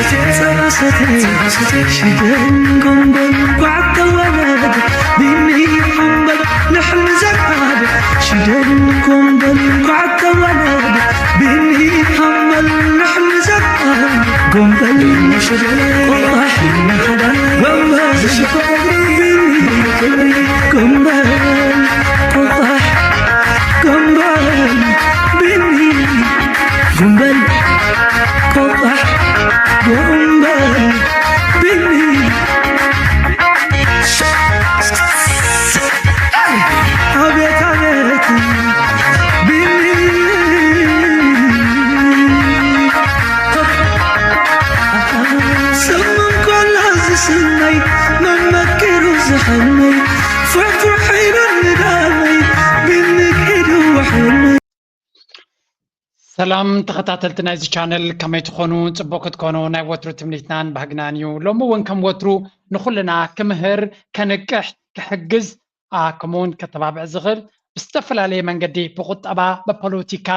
ጸባሰተ ሽደን ጎንበል ኳዕተወለድ ቢኒ ሓምበል ንሕል ዘቃብ ሽደን ጎንበል ኳዕተወለድ ቢኒ ሓምበል ንሕል ዘቃብ ጎንበል ሽደን ቆባሕ ጎንበል ጎንበል ቆባሕ ጎንበል ቢኒ ጉንበል ቆባሕ ጎንበል ቢኒ ኣቤት ኣቤት ቢኒ ስምን ኮላ ዝስመይ መመኪሩ ዝሐመይ ፍሕፍሕ ኢሉ ንዳመይ ቢኒ ኪዱ ወሐመይ ሰላም ተኸታተልቲ ናይዚ ቻነል ከመይ ትኾኑ? ጽቡቅ ክትኮኑ ናይ ወትሩ ትምኒትናን ባህግናን እዩ። ሎሚ እውን ከም ወትሩ ንኹልና ክምህር፣ ከንቅሕ፣ ክሕግዝ፣ ኣ፣ ከምኡ እውን ከተባብዕ ዝኽእል ብዝተፈላለየ መንገዲ ብቁጠባ፣ ብፖለቲካ፣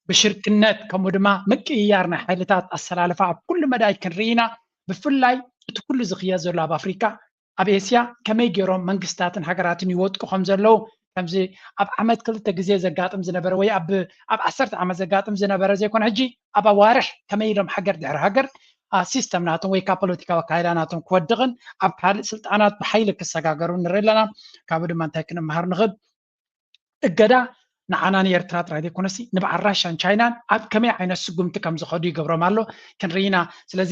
ብሽርክነት ከምኡ ድማ ምቅይያር ናይ ሓይልታት ኣሰላልፋ ኣብ ኩሉ መዳይ ክንርኢ ኢና። ብፍላይ እቲ ኩሉ ዝኽየድ ዘሎ ኣብ ኣፍሪካ ኣብ ኤስያ ከመይ ገይሮም መንግስታትን ሃገራትን ይወጥቁ ከም ዘለዉ ከምዚ ኣብ ዓመት ክልተ ግዜ ዘጋጥም ዝነበረ ወይ ኣብ ኣብ ዓሰርተ ዓመት ዘጋጥም ዝነበረ ዘይኮነ ሕጂ ኣብ ኣዋርሕ ከመይ ኢሎም ሃገር ድሕሪ ሃገር ኣ፣ ሲስተም ናቶም ወይ ካብ ፖለቲካዊ ኣካይዳ ናቶም ክወድቕን ኣብ ካልእ ስልጣናት ብሓይሊ ክሰጋገሩ ንርኢ ኣለና። ካብኡ ድማ እንታይ ክንመሃር ንኽእል? እገዳ ንዓና ንኤርትራ ጥራይ ዘይኮነሲ ንበዓል ራሻን ቻይናን ኣብ ከመይ ዓይነት ስጉምቲ ከም ዝኸዱ ይገብሮም ኣሎ ክንርኢ ኢና። ስለዚ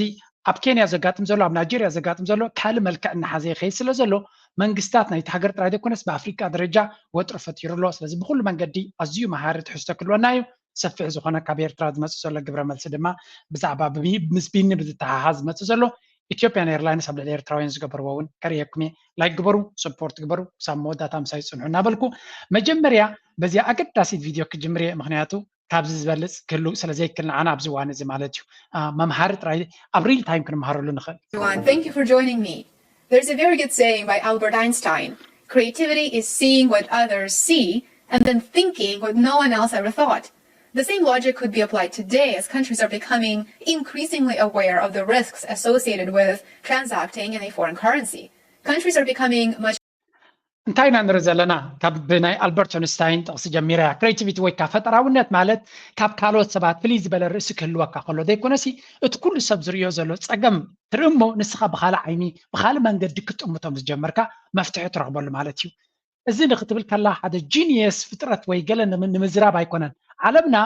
ኣብ ኬንያ ዘጋጥም ዘሎ ኣብ ናይጀርያ ዘጋጥም ዘሎ ካልእ መልክዕ እናሓዘ ይኸይድ ስለ ዘሎ መንግስታት ናይቲ ሃገር ጥራይ ዘይኮነስ ብኣፍሪቃ ደረጃ ወጥሪ ፈጢሩ ኣሎ። ስለዚ ብኩሉ መንገዲ ኣዝዩ መሃሪ ትሕዝቶ ክህልወና እዩ። ሰፊሕ ዝኾነ ካብ ኤርትራ ዝመፅእ ዘሎ ግብረ መልሲ ድማ ብዛዕባ ብቢ- ምስ ቢኒ ብዝተሓሓዝ ዝመፅእ ዘሎ ኢትዮጵያን ኤርላይንስ ኣብ ልዕሊ ኤርትራውያን ዝገበርዎ እውን ከርእየኩም እየ። ላይክ ግበሩ፣ ሰፖርት ግበሩ፣ ክሳብ መወዳእታ ምሳይ ፅንሑ እናበልኩ መጀመርያ በዚኣ ኣገዳሲት ቪድዮ ክጅምር እየ። ምክንያቱ ካብዚ ዝበልፅ ክህሉ ስለ ዘይክእል ንዓና ኣብዚ እዋን እዚ ማለት እዩ ኣ፣ መምሃሪ ጥራይ ኣብ ሪል ታይም ክንመሃረሉ ንኽእል። Everyone, thank you for joining me. There's a very good saying by Albert Einstein: creativity is seeing what others see and then thinking what no one else ever thought. The same logic could be applied today as countries are becoming increasingly aware of the risks associated with transacting in a foreign currency. Countries are becoming much እንታይ ኢና ንርኢ ዘለና? ካብ ብናይ ኣልበርት ኣንስታይን ጥቕሲ ጀሚረ እያ። ክሬቲቪቲ ወይ ከዓ ፈጠራውነት ማለት ካብ ካልኦት ሰባት ፍልይ ዝበለ ርእሲ ክህልወካ ከሎ ዘይኮነሲ እቲ ኩሉ ሰብ ዝርእዮ ዘሎ ጸገም ትርኢ እሞ ንስኻ ብኻልእ ዓይኒ ብኻልእ መንገዲ ክትጥምቶ ምስ ጀመርካ መፍትሒ ትረኽበሉ ማለት እዩ። እዚ ንክትብል ከላ ሓደ ጂኒየስ ፍጥረት ወይ ገለ ንም- ንምዝራብ ኣይኮነን። ዓለምና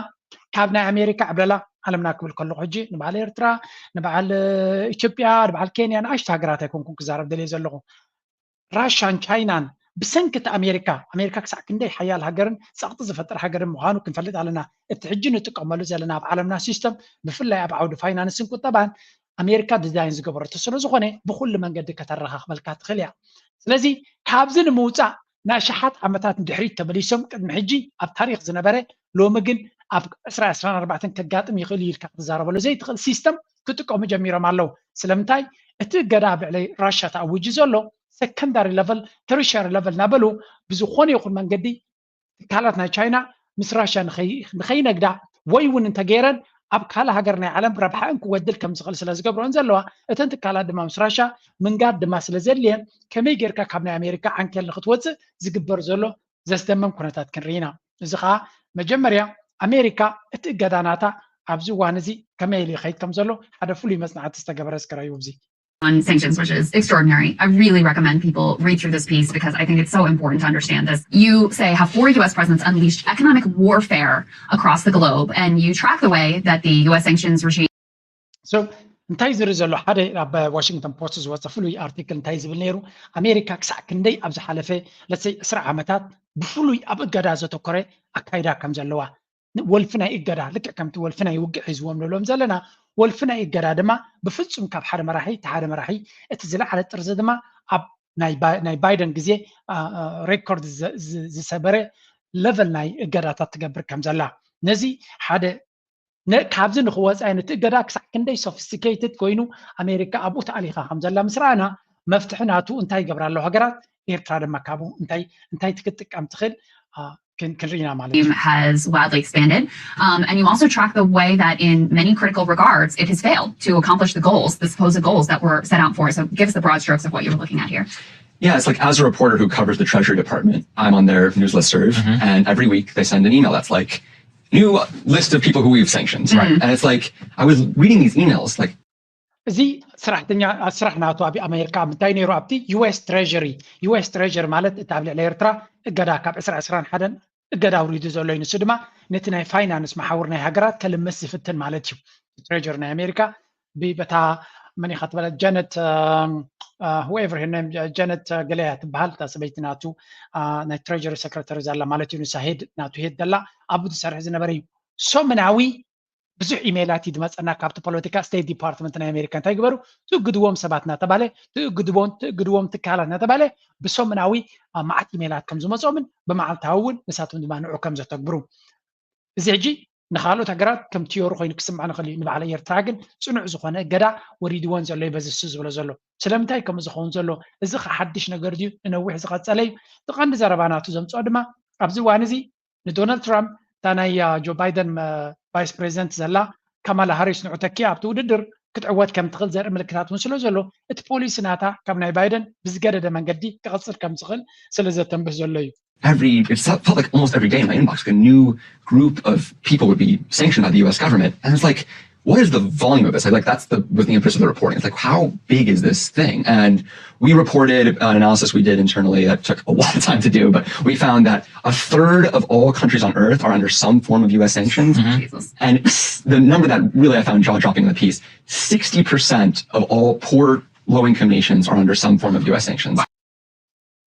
ካብ ናይ ኣሜሪካ ዕብለላ ዓለምና ክብል ከለኹ ሕጂ ንበዓል ኤርትራ ንበዓል ኢትዮጵያ ንበዓል ኬንያ ንኣሽቱ ሃገራት ኣይኮንኩን ክዛረብ ደልየ ዘለኹ። ራሻን ቻይናን ብሰንኪ እቲ ኣሜሪካ ኣሜሪካ ክሳዕ ክንደይ ሓያል ሃገርን ፀቕጢ ዝፈጥር ሃገርን ምዃኑ ክንፈልጥ ኣለና። እቲ ሕጂ ንጥቀመሉ ዘለና ኣብ ዓለምና ሲስተም ብፍላይ ኣብ ዓውዲ ፋይናንስን ቁጠባን ኣሜሪካ ዲዛይን ዝገበረቶ ስለ ዝኾነ ብኩሉ መንገዲ ከተረኻኽበልካ ትኽእል እያ። ስለዚ ካብዚ ንምውፃእ ንኣሽሓት ዓመታት ንድሕሪት ተመሊሶም ቅድሚ ሕጂ ኣብ ታሪክ ዝነበረ ሎሚ ግን ኣብ ዕስራ ዕስራን ኣርባዕተን ከጋጥም ይኽእል እዩ ኢልካ ክትዛረበሉ ዘይትኽእል ሲስተም ክጥቀሙ ጀሚሮም ኣለዉ። ስለምንታይ እቲ እገዳ ኣብ ልዕሊ ራሻ ተኣዊጁ ዘሎ ሰከንዳሪ ለቨል ተሪሸሪ ለቨል እናበሉ ብዝኾነ ይኹን መንገዲ ትካላት ናይ ቻይና ምስ ራሻ ንኸይነግዳ ወይ እውን እንተገይረን ኣብ ካልእ ሃገር ናይ ዓለም ረብሓእን ክጎድል ከም ዝኽእል ስለ ዝገብረኦን ዘለዋ እተን ትካላት ድማ ምስ ራሻ ምንጋድ ድማ ስለ ዘድልየን ከመይ ጌርካ ካብ ናይ ኣሜሪካ ዓንኬል ንክትወፅእ ዝግበር ዘሎ ዘስደምም ኩነታት ክንርኢ ኢና። እዚ ከዓ መጀመርያ ኣሜሪካ እቲ እገዳ ናታ ኣብዚ እዋን እዚ ከመይ ኢሉ ይኸይድ ከም ዘሎ ሓደ ፍሉይ መፅናዕቲ ዝተገበረ ዝከራዩ ኣብዚ on sanctions, which is extraordinary. I really recommend people read through this piece because I think it's so important to understand this. You say how four U S presidents unleashed economic warfare across the globe, and you track the way that the U S sanctions regime So እንታይ ዝርኢ ዘሎ ሓደ ኣብ ዋሽንግተን ፖስት ዝወፀ ፍሉይ ኣርቲክል እንታይ ዝብል ነይሩ? ኣሜሪካ ክሳዕ ክንደይ ኣብ ዝሓለፈ ለሰይ ዕስራ ዓመታት ብፍሉይ ኣብ እገዳ ዘተኮረ ኣካይዳ ከም ዘለዋ ወልፊ ናይ እገዳ ልክዕ ከምቲ ወልፊ ናይ ውግዕ ሒዝዎም ንብሎም ዘለና ወልፊ ናይ እገዳ ድማ ብፍፁም ካብ ሓደ መራሒ እቲ ሓደ መራሒ እቲ ዝለዓለ ጥርዚ ድማ ኣብ ናይ ባይደን ግዜ ሬኮርድ ዝሰበረ ለቨል ናይ እገዳታት ትገብር ከም ዘላ ነዚ ሓደ ካብዚ ንክወፃ ነቲ እገዳ ክሳዕ ክንደይ ሶፊስቲኬትድ ኮይኑ ኣሜሪካ ኣብኡ ተኣሊኻ ከም ዘላ ምስ ረኣና መፍትሒ ናቱ እንታይ ይገብራ ኣለዋ ሃገራት ኤርትራ ድማ ካብኡ እንታይ እንታይ ክትጥቀም ትኽእል ክንርኢ ኢና ማለት has widely expanded. Um, and you also track the way that in many critical regards it has failed to accomplish the goals, the supposed goals that were set out for. So give us the broad strokes of what you were looking at here. Yeah, it's like as a reporter who covers the Treasury Department, I'm on their news listserv, mm-hmm. and every week they send an email that's like, new list of people who we've sanctioned. Right. And it's like, I was reading these emails, like, እዚ ስራሕተኛ ስራሕ ናቱ ኣብ ኣሜሪካ እንታይ ነይሩ ኣብቲ ዩኤስ ትሬሪ ዩኤስ ትሬሪ ማለት እቲ ኣብ ልዕሊ ኤርትራ እገዳ ካብ ዕስራ ዕስራን ሓደን እገዳ ኣውሪዱ ዘሎ እዩ። ንሱ ድማ ነቲ ናይ ፋይናንስ መሓውር ናይ ሃገራት ከልምስ ዝፍትን ማለት እዩ። ትሬሪ ናይ ኣሜሪካ ብበታ መን ኢኻ ትበለ ጀነት whoever her name ጀነት ገለያ ትበሃል እታ ሰበይቲ ናቱ ናይ ትሬሪ ሰክረተሪ ዘላ ማለት እዩ። ንሳ ሄድ ናቱ ሄድ ዘላ ኣብኡ ትሰርሕ ዝነበረ እዩ። ሰሙናዊ ብዙሕ ኢሜላት እዩ ዝመፀና ካብቲ ፖለቲካ ስቴት ዲፓርትመንት ናይ ኣሜሪካ እንታይ ግበሩ ትእግድዎም ሰባት እናተባለ ትእግድዎም ትእግድዎም ትካላት እናተባለ ብሰሙናዊ መዓት ኢሜላት ከም ዝመፆምን ብመዓልታዊ እውን ንሳቶም ድማ ንዑ ከም ዘተግብሩ እዚ ሕጂ ንካልኦት ሃገራት ከም ቲዮሪ ኮይኑ ክስማዕ ንኽእል እዩ። ንባዕለ ኤርትራ ግን ፅኑዕ ዝኾነ እገዳ ወሪድወን ዘሎ እዩ በዚ እሱ ዝብሎ ዘሎ። ስለምንታይ ከም ዝኸውን ዘሎ እዚ ሓድሽ ነገር ድዩ ንነዊሕ ዝቐፀለ እዩ። እቲ ቀንዲ ዘረባ ናቱ ዘምፅኦ ድማ ኣብዚ እዋን እዚ ንዶናልድ ትራምፕ እታ ናይ ጆ ባይደን ቫይስ ፕሬዚደንት ዘላ ካማላ ሃሪስ ንዑ ተኪያ ኣብቲ ውድድር ክትዕወት ከም ትኽእል ዘርኢ ምልክታት እውን ስለ ዘሎ እቲ ፖሊሲ ናታ ካብ ናይ ባይደን ብዝገደደ መንገዲ ክቐፅል ከም ዝኽእል ስለ ዘተንብህ ዘሎ እዩ። every it felt like almost every day in my inbox, like a new group of people would be sanctioned by the U S government. And it's like, what is the volume of this? Like, like that's the was the impetus of the reporting. It's like, how big is this thing? And we reported an analysis we did internally that took a lot of time to do, but we found that a third of all countries on earth are under some form of U S sanctions. Mm-hmm. And the number that really I found jaw dropping in the piece, sixty percent of all poor low income nations are under some form of U S sanctions.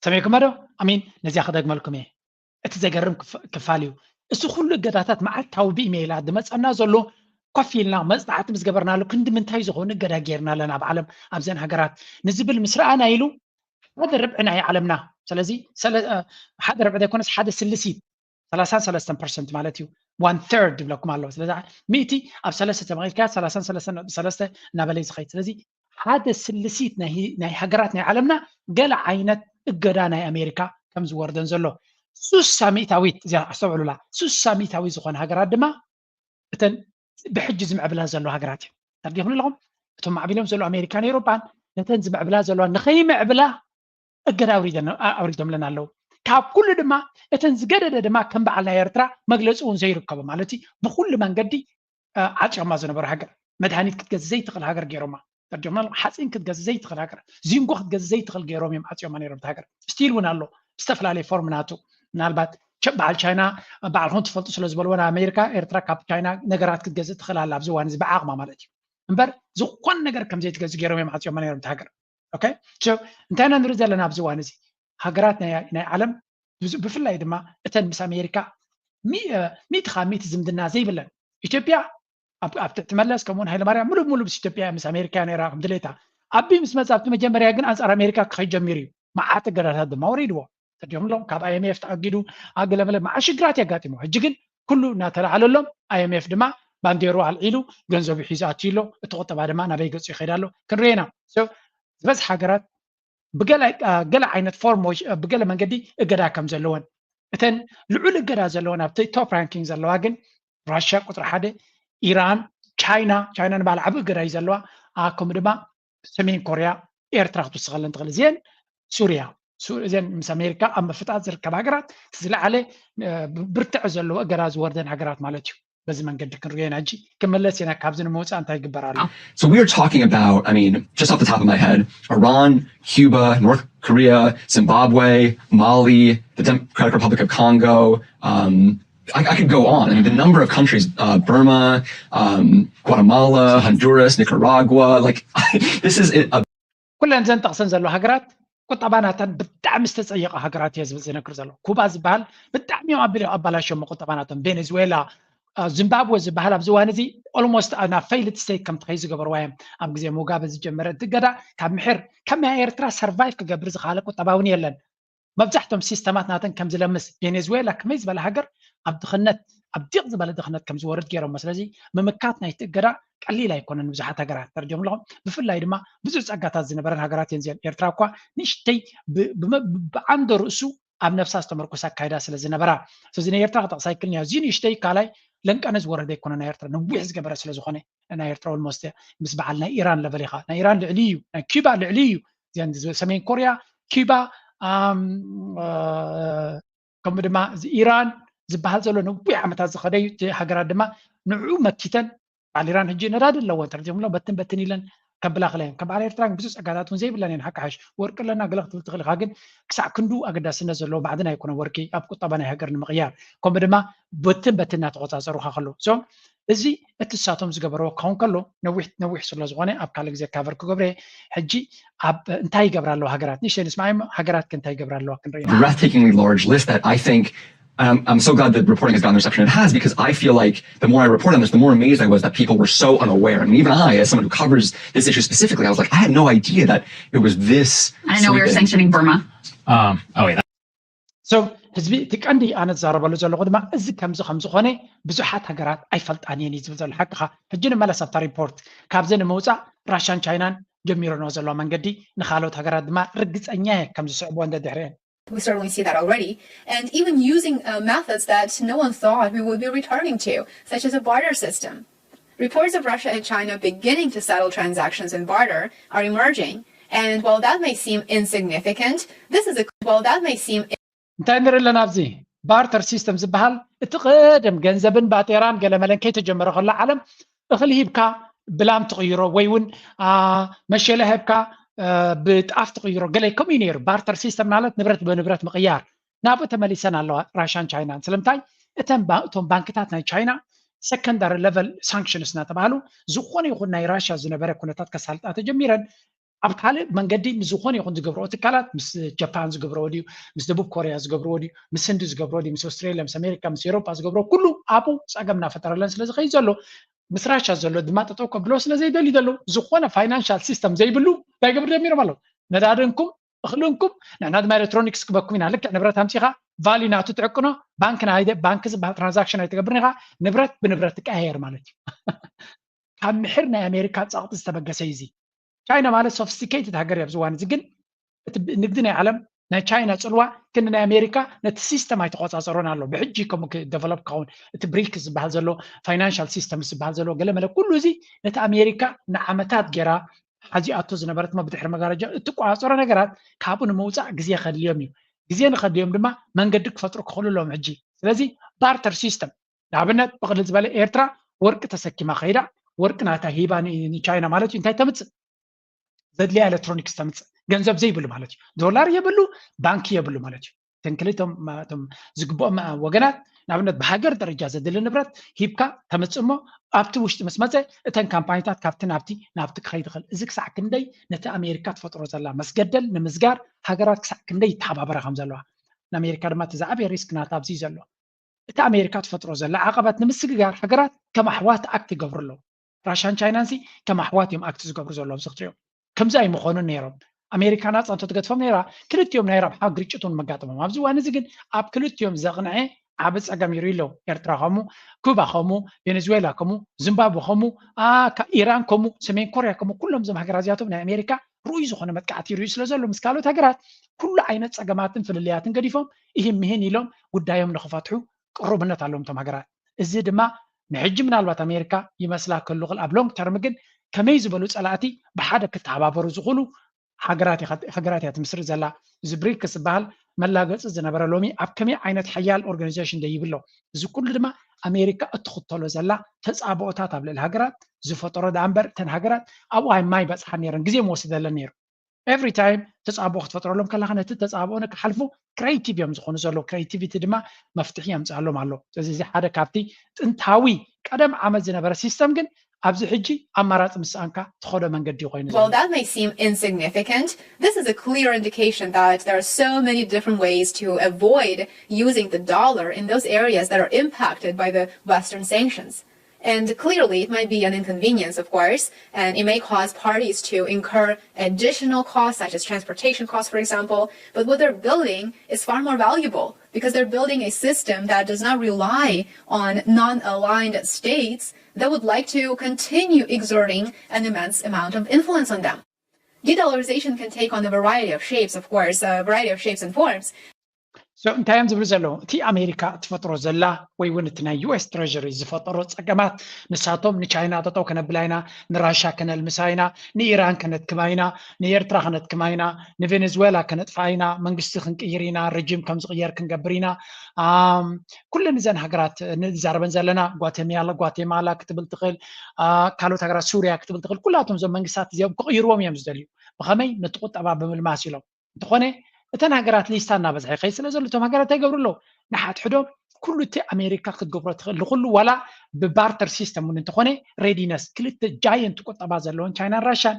ሰሚዕኩሞ ዶ? ኣሚን ነዚኣ ክደግመልኩም እየ። እቲ ዘገርም ክፋል እዩ። እዚ ኩሉ እገዳታት መዓልታዊ ብኢሜይላት ዝመፀና ዘሎ ኮፍ ኢልና መፅናዕቲ ምስ ገበርናሉ ክንዲ ምንታይ ዝኾኑ እገዳ ጌርና ኣለና ኣብ ዓለም ኣብዘን ሃገራት ንዝብል ምስ ረኣና ኢሉ ሓደ ርብዒ ናይ ዓለምና ስለዚ ሓደ ርብዒ ዘይኮነስ ሓደ ስልሲት ሰላሳን ሰለስተን ፐርሰንት ማለት እዩ one third ይብለኩም ኣለዎ ስለዚ ሚእቲ ኣብ ሰለስተ ተመቂልካ ሰላሳን ሰለስተን ነጥቢ ሰለስተ እናበለ እዩ ዝኸይድ ስለዚ ሓደ ስልሲት ናይ ሃገራት ናይ ዓለምና ገለ ዓይነት እገዳ ናይ ኣሜሪካ ከም ዝወርደን ዘሎ ሱሳ ሚእታዊት እዚኣ ኣስተውዕሉላ ሱሳ ሚእታዊት ዝኾነ ሃገራት ድማ እተን ብሕጂ ዝምዕብላ ዘሎ ሃገራት እዩ ተርዲኹም ኣለኹም እቶም ማዕቢሎም ዘሎ ኣሜሪካን ኤሮፓን ነተን ዝምዕብላ ዘለዋ ንኸይምዕብላ እገዳ ኣውሪዶምለን ኣለዉ ካብ ኩሉ ድማ እተን ዝገደደ ድማ ከም በዓል ናይ ኤርትራ መግለፂ እውን ዘይርከቦ ማለት ብኩሉ መንገዲ ዓፅዮማ ዝነበሩ ሃገር መድሃኒት ክትገዝእ ዘይትኽእል ሃገር ገይሮማ ተርዲኹም ሓፂን ክትገዝእ ዘይትኽእል ሃገር ዚንጎ ክትገዝእ ዘይትኽእል ገይሮም እዮም ዓፅዮማ ነይሮም ሃገር ስቲል እውን ኣሎ ዝተፈላለየ ፎርም ናቱ ምናልባት በዓል ቻይና በዓልኹም ትፈልጡ ስለ ዝበልዎ ኣሜሪካ ኤርትራ ካብ ቻይና ነገራት ክትገዝእ ትኽእል ኣላ ኣብዚ እዋን እዚ ብዓቕማ ማለት እዩ እምበር ዝኾነ ነገር ከም ዘይትገዝእ ገይሮም እዮም ዓፅዮማ ነይሮም ሃገር እንታይ ኢና ንርኢ ዘለና ኣብዚ እዋን እዚ ሃገራት ናይ ዓለም ብፍላይ ድማ እተን ምስ ኣሜሪካ ሚእቲ ካብ ሚእቲ ዝምድና ዘይብለን ኢትዮጵያ ኣብ ትሕቲ መለስ ከምኡውን ሃይለማርያም ሙሉእ ሙሉእ ምስ ኢትዮጵያ ምስ ኣሜሪካ ነራ ከም ድሌታ ኣቢ ምስ መፃ ኣብቲ መጀመርያ ግን ኣንፃር ኣሜሪካ ክኸይ ጀሚሩ እዩ መዓት እገዳታት ድማ ወሪድዎ ተዲኦም ኣለዎም ካብ ኣይኤምኤፍ ተኣጊዱ ኣገለመለ መዓ ሽግራት የጋጢሞ ሕጂ ግን ኩሉ እናተላዓለሎም ኣይኤምኤፍ ድማ ባንዴሩ ኣልዒሉ ገንዘቡ ሒዙ ኣትዩ ኣሎ እቲ ቁጠባ ድማ ናበይ ገፁ ይኸይድ ኣሎ ክንሪኦ ኢና ዝበዝሕ ሃገራት ብገለ ዓይነት ፎርሞች ብገለ መንገዲ እገዳ ከም ዘለወን እተን ልዑል እገዳ ዘለወን ኣብቲ ቶፕ ራንኪንግ ዘለዋ ግን ራሽያ ቁፅሪ ሓደ ኢራን ቻይና ቻይና ንባል ዓብኡ እገዳ እዩ ዘለዋ ከምኡ ድማ ሰሜን ኮርያ ኤርትራ ክትውስኸለን ትኽእል እዚአን ሱርያ እዚአን ምስ ኣሜሪካ ኣብ ምፍጣጥ ዝርከብ ሃገራት ዝለዓለ ብርትዐ ዘለዎ እገዳ ዝወርደን ሃገራት ማለት እዩ በዚ መንገዲ ክንሪኦ ኢና ሕጂ ክመለስ ኢና ካብዚ ንምውፃእ እንታይ ይግበር ኣሎ So we are talking about, I mean, just off the top of my head, Iran, Cuba, North Korea, Zimbabwe, Mali, the Democratic Republic of Congo. Um, I, I could go on. I mean, the number of countries, uh, Burma, um, Guatemala, Honduras, Nicaragua. Like, this is a ኩለን ዘን ጠቕሰን ዘሎ ሃገራት ቁጠባ ናተን ብጣዕሚ ዝተፀየቐ ሃገራት እየ ዝብል ዝነግር ዘሎ ኩባ ዝበሃል ብጣዕሚ እዮም ኣቢሎም ኣባላሽዮም ቁጠባ ናቶም ቬኔዙዌላ ዚምባብወ ዝበሃል ኣብዚ እዋን እዚ ኦልሞስት ናብ ፌይልድ ስቴት ከም ትኸይ ዝገበርዋ እዮም ኣብ ግዜ ሙጋበ ዝጀመረ እቲ ገዳ ካብ ምሕር ከመይ ኤርትራ ሰርቫይቭ ክገብር ዝኽኣለ ቁጠባ እውን የለን መብዛሕቶም ሲስተማት ናተን ከም ዝለምስ ቬኔዙዌላ ከመይ ዝበለ ሃገር ኣብ ድኽነት ኣብ ዲቕ ዝበለ ድኽነት ከም ዝወርድ ገይሮሞ ስለዚ ምምካት ናይቲ እገዳ ቀሊል ኣይኮነን ብዙሓት ሃገራት ተረዲኦም ኣለኹም ብፍላይ ድማ ብዙሕ ጸጋታት ዝነበረን ሃገራት እየን ዚን ኤርትራ እኳ ንእሽተይ ብዓንዶ ርእሱ ኣብ ነብሳ ዝተመርኮሰ ኣካይዳ ስለ ዝነበራ። ስለዚ ናይ ኤርትራ ክጠቕሳ ይክእል እዚኡ ንእሽተይ ካልኣይ ለንቀነ ዝወረደ ኣይኮነ ናይ ኤርትራ ነዊሕ ዝገበረ ስለ ዝኾነ ናይ ኤርትራ ኦልሞስት ምስ በዓል ናይ ኢራን ለቨል ኢኻ ናይ ኢራን ልዕሊ እዩ ናይ ኪባ ልዕሊ እዩ እዚኣን ሰሜን ኮርያ ኪባ ከምኡ ድማ ኢራን ዝበሃል ዘሎ ነዊሕ ዓመታት ዝኸደዩ ሃገራት ድማ ንዑ መኪተን በዓል ኢራን ሕጂ ነዳዲ ኣለዎ እንተ ዝብሎ በትን በትን ኢለን ከብላ ክለየን ከም በዓል ኤርትራ ብዙ ፀጋታት እውን ዘይብለን እየን ሓቂ ሓሽ ወርቂ ኣለና ገለ ክትብል ትኽእል ኢኻ ግን ክሳዕ ክንዱ ኣገዳስነት ዘለዎ ማዕድን ኣይኮነ ወርቂ ኣብ ቁጠባ ናይ ሃገር ንምቕያር ከምኡ ድማ በትን በትን እናተቆፃፀሩካ ከለዉ so እዚ እቲ እሳቶም ዝገበርዎ ክኸውን ከሎ ነዊሕ ነዊሕ ስለ ዝኾነ ኣብ ካልእ ግዜ ካቨር ክገብረ ሕጂ ኣብ እንታይ ይገብራ ኣለዋ ሃገራት ንሽተይ ንስማዕ ሃገራት ከ እንታይ ይገብራ ኣለዋ ክንርኢ breathtakingly large list that I think um, I'm so glad that reporting has gotten the reception it has because I feel like the more I report on this, the more amazed I was that people were so unaware. I mean, even I, as someone who covers this issue specifically, I was like, I had no idea that it was this. I know we were sanctioning Burma. Um, oh, yeah. So ህዝቢ እቲ ቀንዲ ኣነ ዝዛረበሉ ዘለኹ ድማ እዚ ከምዚ ከም ዝኾነ ብዙሓት ሃገራት ኣይፈልጣን እየን እዩ ዝብል ዘሎ ሓቅኻ ሕጂ ንመለስ ኣብታ ሪፖርት ካብዚ ንምውፃእ ራሻን ቻይናን ጀሚሮንኦ ዘለዋ መንገዲ ንካልኦት ሃገራት ድማ ርግፀኛ እየ ከም ዝስዕብዎ እንደ ድሕሪአን We certainly see that already. And even using uh, methods that no one thought we would be returning to, such as a barter system. Reports of Russia and China beginning to settle transactions in barter are emerging. And while that may seem insignificant, this is a while that may seem እንታይ ንርኢ ኣለና ኣብዚ ባርተር ሲስተም ዝበሃል እቲ ቀደም ገንዘብን ባጤራን ገለመለን ከይተጀመረ ከሎ ዓለም እኽሊ ሂብካ ብላም ትቕይሮ ወይ እውን መሸለ ሂብካ ብጣፍ ትቕይሮ ገለ ከምኡ እዩ ነይሩ ባርተር ሲስተም ማለት ንብረት ብንብረት ምቕያር ናብኡ ተመሊሰን ኣለዋ ራሻን ቻይናን ስለምንታይ እተን እቶም ባንክታት ናይ ቻይና ሰከንዳሪ ለቨል ሳንክሽንስ እናተባሃሉ ዝኾነ ይኹን ናይ ራሻ ዝነበረ ኩነታት ከሳልጣ ተጀሚረን ኣብ ካልእ መንገዲ ምስ ዝኾነ ይኹን ዝገብረኦ ትካላት ምስ ጃፓን ዝገብረኦ ድዩ ምስ ደቡብ ኮርያ ዝገብረኦ ድዩ ምስ ህንዲ ዝገብረኦ ድዩ ምስ ኣውስትራሊያ ምስ ኣሜሪካ ምስ ኤሮፓ ዝገብረኦ ኩሉ ኣብኡ ፀገም እናፈጠረለን ስለ ዝኸይድ ዘሎ ምስ ራሻ ዘሎ ድማ ጠጠው ከብሎ ስለ ዘይደልዩ ዘለዉ ዝኾነ ፋይናንሻል ሲስተም ዘይብሉ እንታይ ገብሩ ጀሚሮም ኣለዉ ነዳድንኩም እኽልንኩም ንሕና ድማ ኤሌክትሮኒክስ ክበኩም ኢና ልክዕ ንብረት ኣምፂኻ ቫሊ ናቱ ትዕቅኖ ባንክ ናይደ ባንክ ዝበሃል ትራንዛክሽን ኣይትገብርን ኢኻ ንብረት ብንብረት ትቀያየር ማለት እዩ ካብ ምሕር ናይ ኣሜሪካ ፃቕጢ ዝተበገሰ እዩ እዚ ቻይና ማለት ሶፊስቲኬትድ ሃገር እያ ኣብዚ እዋን እዚ ግን እቲ ንግዲ ናይ ዓለም ናይ ቻይና ፅልዋ ክንዲ ናይ ኣሜሪካ ነቲ ሲስተም ኣይተቆፃፀሮን ኣሎ ብሕጂ ከምኡ ደቨሎፕ ክኸውን እቲ ብሪክ ዝበሃል ዘሎ ፋይናንሻል ሲስተም ዝበሃል ዘሎ ገለመለ ኩሉ እዚ ነቲ ኣሜሪካ ንዓመታት ገይራ ሓዚኣቶ ዝነበረት ብድሕሪ መጋረጃ እትቆፃፀሮ ነገራት ካብኡ ንምውፃእ ግዜ ከድልዮም እዩ ግዜ ንኸድልዮም ድማ መንገዲ ክፈጥሩ ክኽእሉ ኣለዎም ሕጂ ስለዚ ባርተር ሲስተም ንኣብነት ብቕልል ዝበለ ኤርትራ ወርቂ ተሰኪማ ከይዳ ወርቂ ናታ ሂባ ንቻይና ማለት እዩ እንታይ ተምፅእ ዘድልያ ኤሌክትሮኒክስ ተምፅእ ገንዘብ ዘይብሉ ማለት እዩ ዶላር የብሉ ባንክ የብሉ ማለት እዩ እተን ክልቶም ዝግብኦም ወገናት ንኣብነት ብሃገር ደረጃ ዘድሊ ንብረት ሂብካ ተምፅእ እሞ ኣብቲ ውሽጢ ምስ መፀ እተን ካምፓኒታት ካብቲ ናብቲ ናብቲ ክኸይድ ይኽእል እዚ ክሳዕ ክንደይ ነቲ ኣሜሪካ ትፈጥሮ ዘላ መስገደል ንምስጋር ሃገራት ክሳዕ ክንደይ ይተሓባበራ ከም ዘለዋ ንኣሜሪካ ድማ እቲ ዝዓበየ ሪስክ ናታ ኣብዚ ዘሎ እቲ ኣሜሪካ ትፈጥሮ ዘላ ዓቐበት ንምስግጋር ሃገራት ከም ኣሕዋት ኣክት ይገብሩ ኣለዉ ራሻን ቻይናን ሲ ከም ኣሕዋት እዮም ኣክት ዝገብሩ ዘለዉ ኣብዚ ክትሪኦም ከምዚ ኣይምኾኑን ነይሮም ኣሜሪካ ናፃ እንተትገድፎም ነይራ ክልቲኦም ናይ ረብሓ ግርጭት እውን መጋጠሞም ኣብዚ እዋን እዚ ግን ኣብ ክልቲኦም ዘቕንዐ ዓቢ ፀገም ይርኢ ኣለዉ ኤርትራ ከምኡ ኩባ ከምኡ ቬኔዙዌላ ከምኡ ዚምባብወ ከምኡ ኢራን ከምኡ ሰሜን ኮርያ ከምኡ ኩሎም እዞም ሃገራት እዚኣቶም ናይ ኣሜሪካ ርኡይ ዝኾነ መጥቃዕቲ ይርእዩ ስለ ዘሎ ምስ ካልኦት ሃገራት ኩሉ ዓይነት ፀገማትን ፍልልያትን ገዲፎም ይህን ምሂን ኢሎም ጉዳዮም ንኽፈትሑ ቅሩብነት ኣለዎም እቶም ሃገራት እዚ ድማ ንሕጂ ምናልባት ኣሜሪካ ይመስላ ክህሉ ክል ኣብ ሎንግ ተርም ግን ከመይ ዝበሉ ፀላእቲ ብሓደ ክተሓባበሩ ዝኽእሉ ሃገራት እያ ትምስርት ዘላ እዚ ብሪክስ ዝበሃል መላገፂ ዝነበረ ሎሚ ኣብ ከመይ ዓይነት ሓያል ኦርጋኒዜሽን ደይብሎ እዚ ኩሉ ድማ ኣሜሪካ እትኽተሎ ዘላ ተፃብኦታት ኣብ ልዕሊ ሃገራት ዝፈጠሮ ደኣ እምበር እተን ሃገራት ኣብኡ ኣይማይ በፅሓ ነይረን ግዜ ምወስደለን ነይሩ ኤቭሪ ታይም ተፃብኦ ክትፈጥረሎም ከለካ ነቲ ተፃብኦ ንክሓልፉ ክሬቲቭ እዮም ዝኾኑ ዘለዉ ክሬቲቪቲ ድማ መፍትሒ የምፅኣሎም ኣሎ ስለዚ እዚ ሓደ ካብቲ ጥንታዊ ቀደም ዓመት ዝነበረ ሲስተም ግን ኣብዚ ሕጂ ኣማራፂ ምስኣንካ ትኸዶ መንገዲ ኮይኑ While that may seem insignificant, this is a clear indication that there are so many different ways to avoid using the dollar in those areas that are impacted by the Western sanctions. And clearly, it might be an inconvenience, of course, and it may cause parties to incur additional costs, such as transportation costs, for example. But what they're building is far more valuable because they're building a system that does not rely on non aligned states that would like to continue exerting an immense amount of influence on them. De dollarization can take on a variety of shapes, of course, a variety of shapes and forms. እንታይ እዮም ዝብሉ ዘለዉ? እቲ ኣሜሪካ እትፈጥሮ ዘላ ወይ እውን እቲ ናይ ዩኤስ ትሬሪ ዝፈጠሮ ፀገማት፣ ንሳቶም ንቻይና ጠጠው ከነብላ ኢና፣ ንራሻ ከነልምሳ ኢና፣ ንኢራን ከነድክማ ኢና፣ ንኤርትራ ከነድክማ ኢና፣ ንቬኔዙዌላ ከነጥፋ ኢና፣ መንግስቲ ክንቅይር ኢና፣ ረጅም ከም ዝቅየር ክንገብር ኢና። ኩለን እዘን ሃገራት ንዛረበን ዘለና፣ ጓቴማላ ክትብል ትኽእል፣ ካልኦት ሃገራት፣ ሱርያ ክትብል ትኽእል። ኩላቶም እዞም መንግስታት እዚኦም ክቅይርዎም እዮም ዝደልዩ። ብኸመይ? ነቲ ቁጠባ ብምልማስ ኢሎም። እንተኾነ እተን ሃገራት ሊስታ እናበዝሐ ይኸይድ ስለ ዘሎ፣ እቶም ሃገራት እንታይ ይገብሩ ኣለዉ? ንሓድሕዶም ኩሉ እቲ ኣሜሪካ ክትገብሮ ትኽእል ንኩሉ፣ ዋላ ብባርተር ሲስተም እውን እንተኾነ፣ ሬዲነስ፣ ክልተ ጃየንት ቁጠባ ዘለዎን ቻይናን ራሻን፣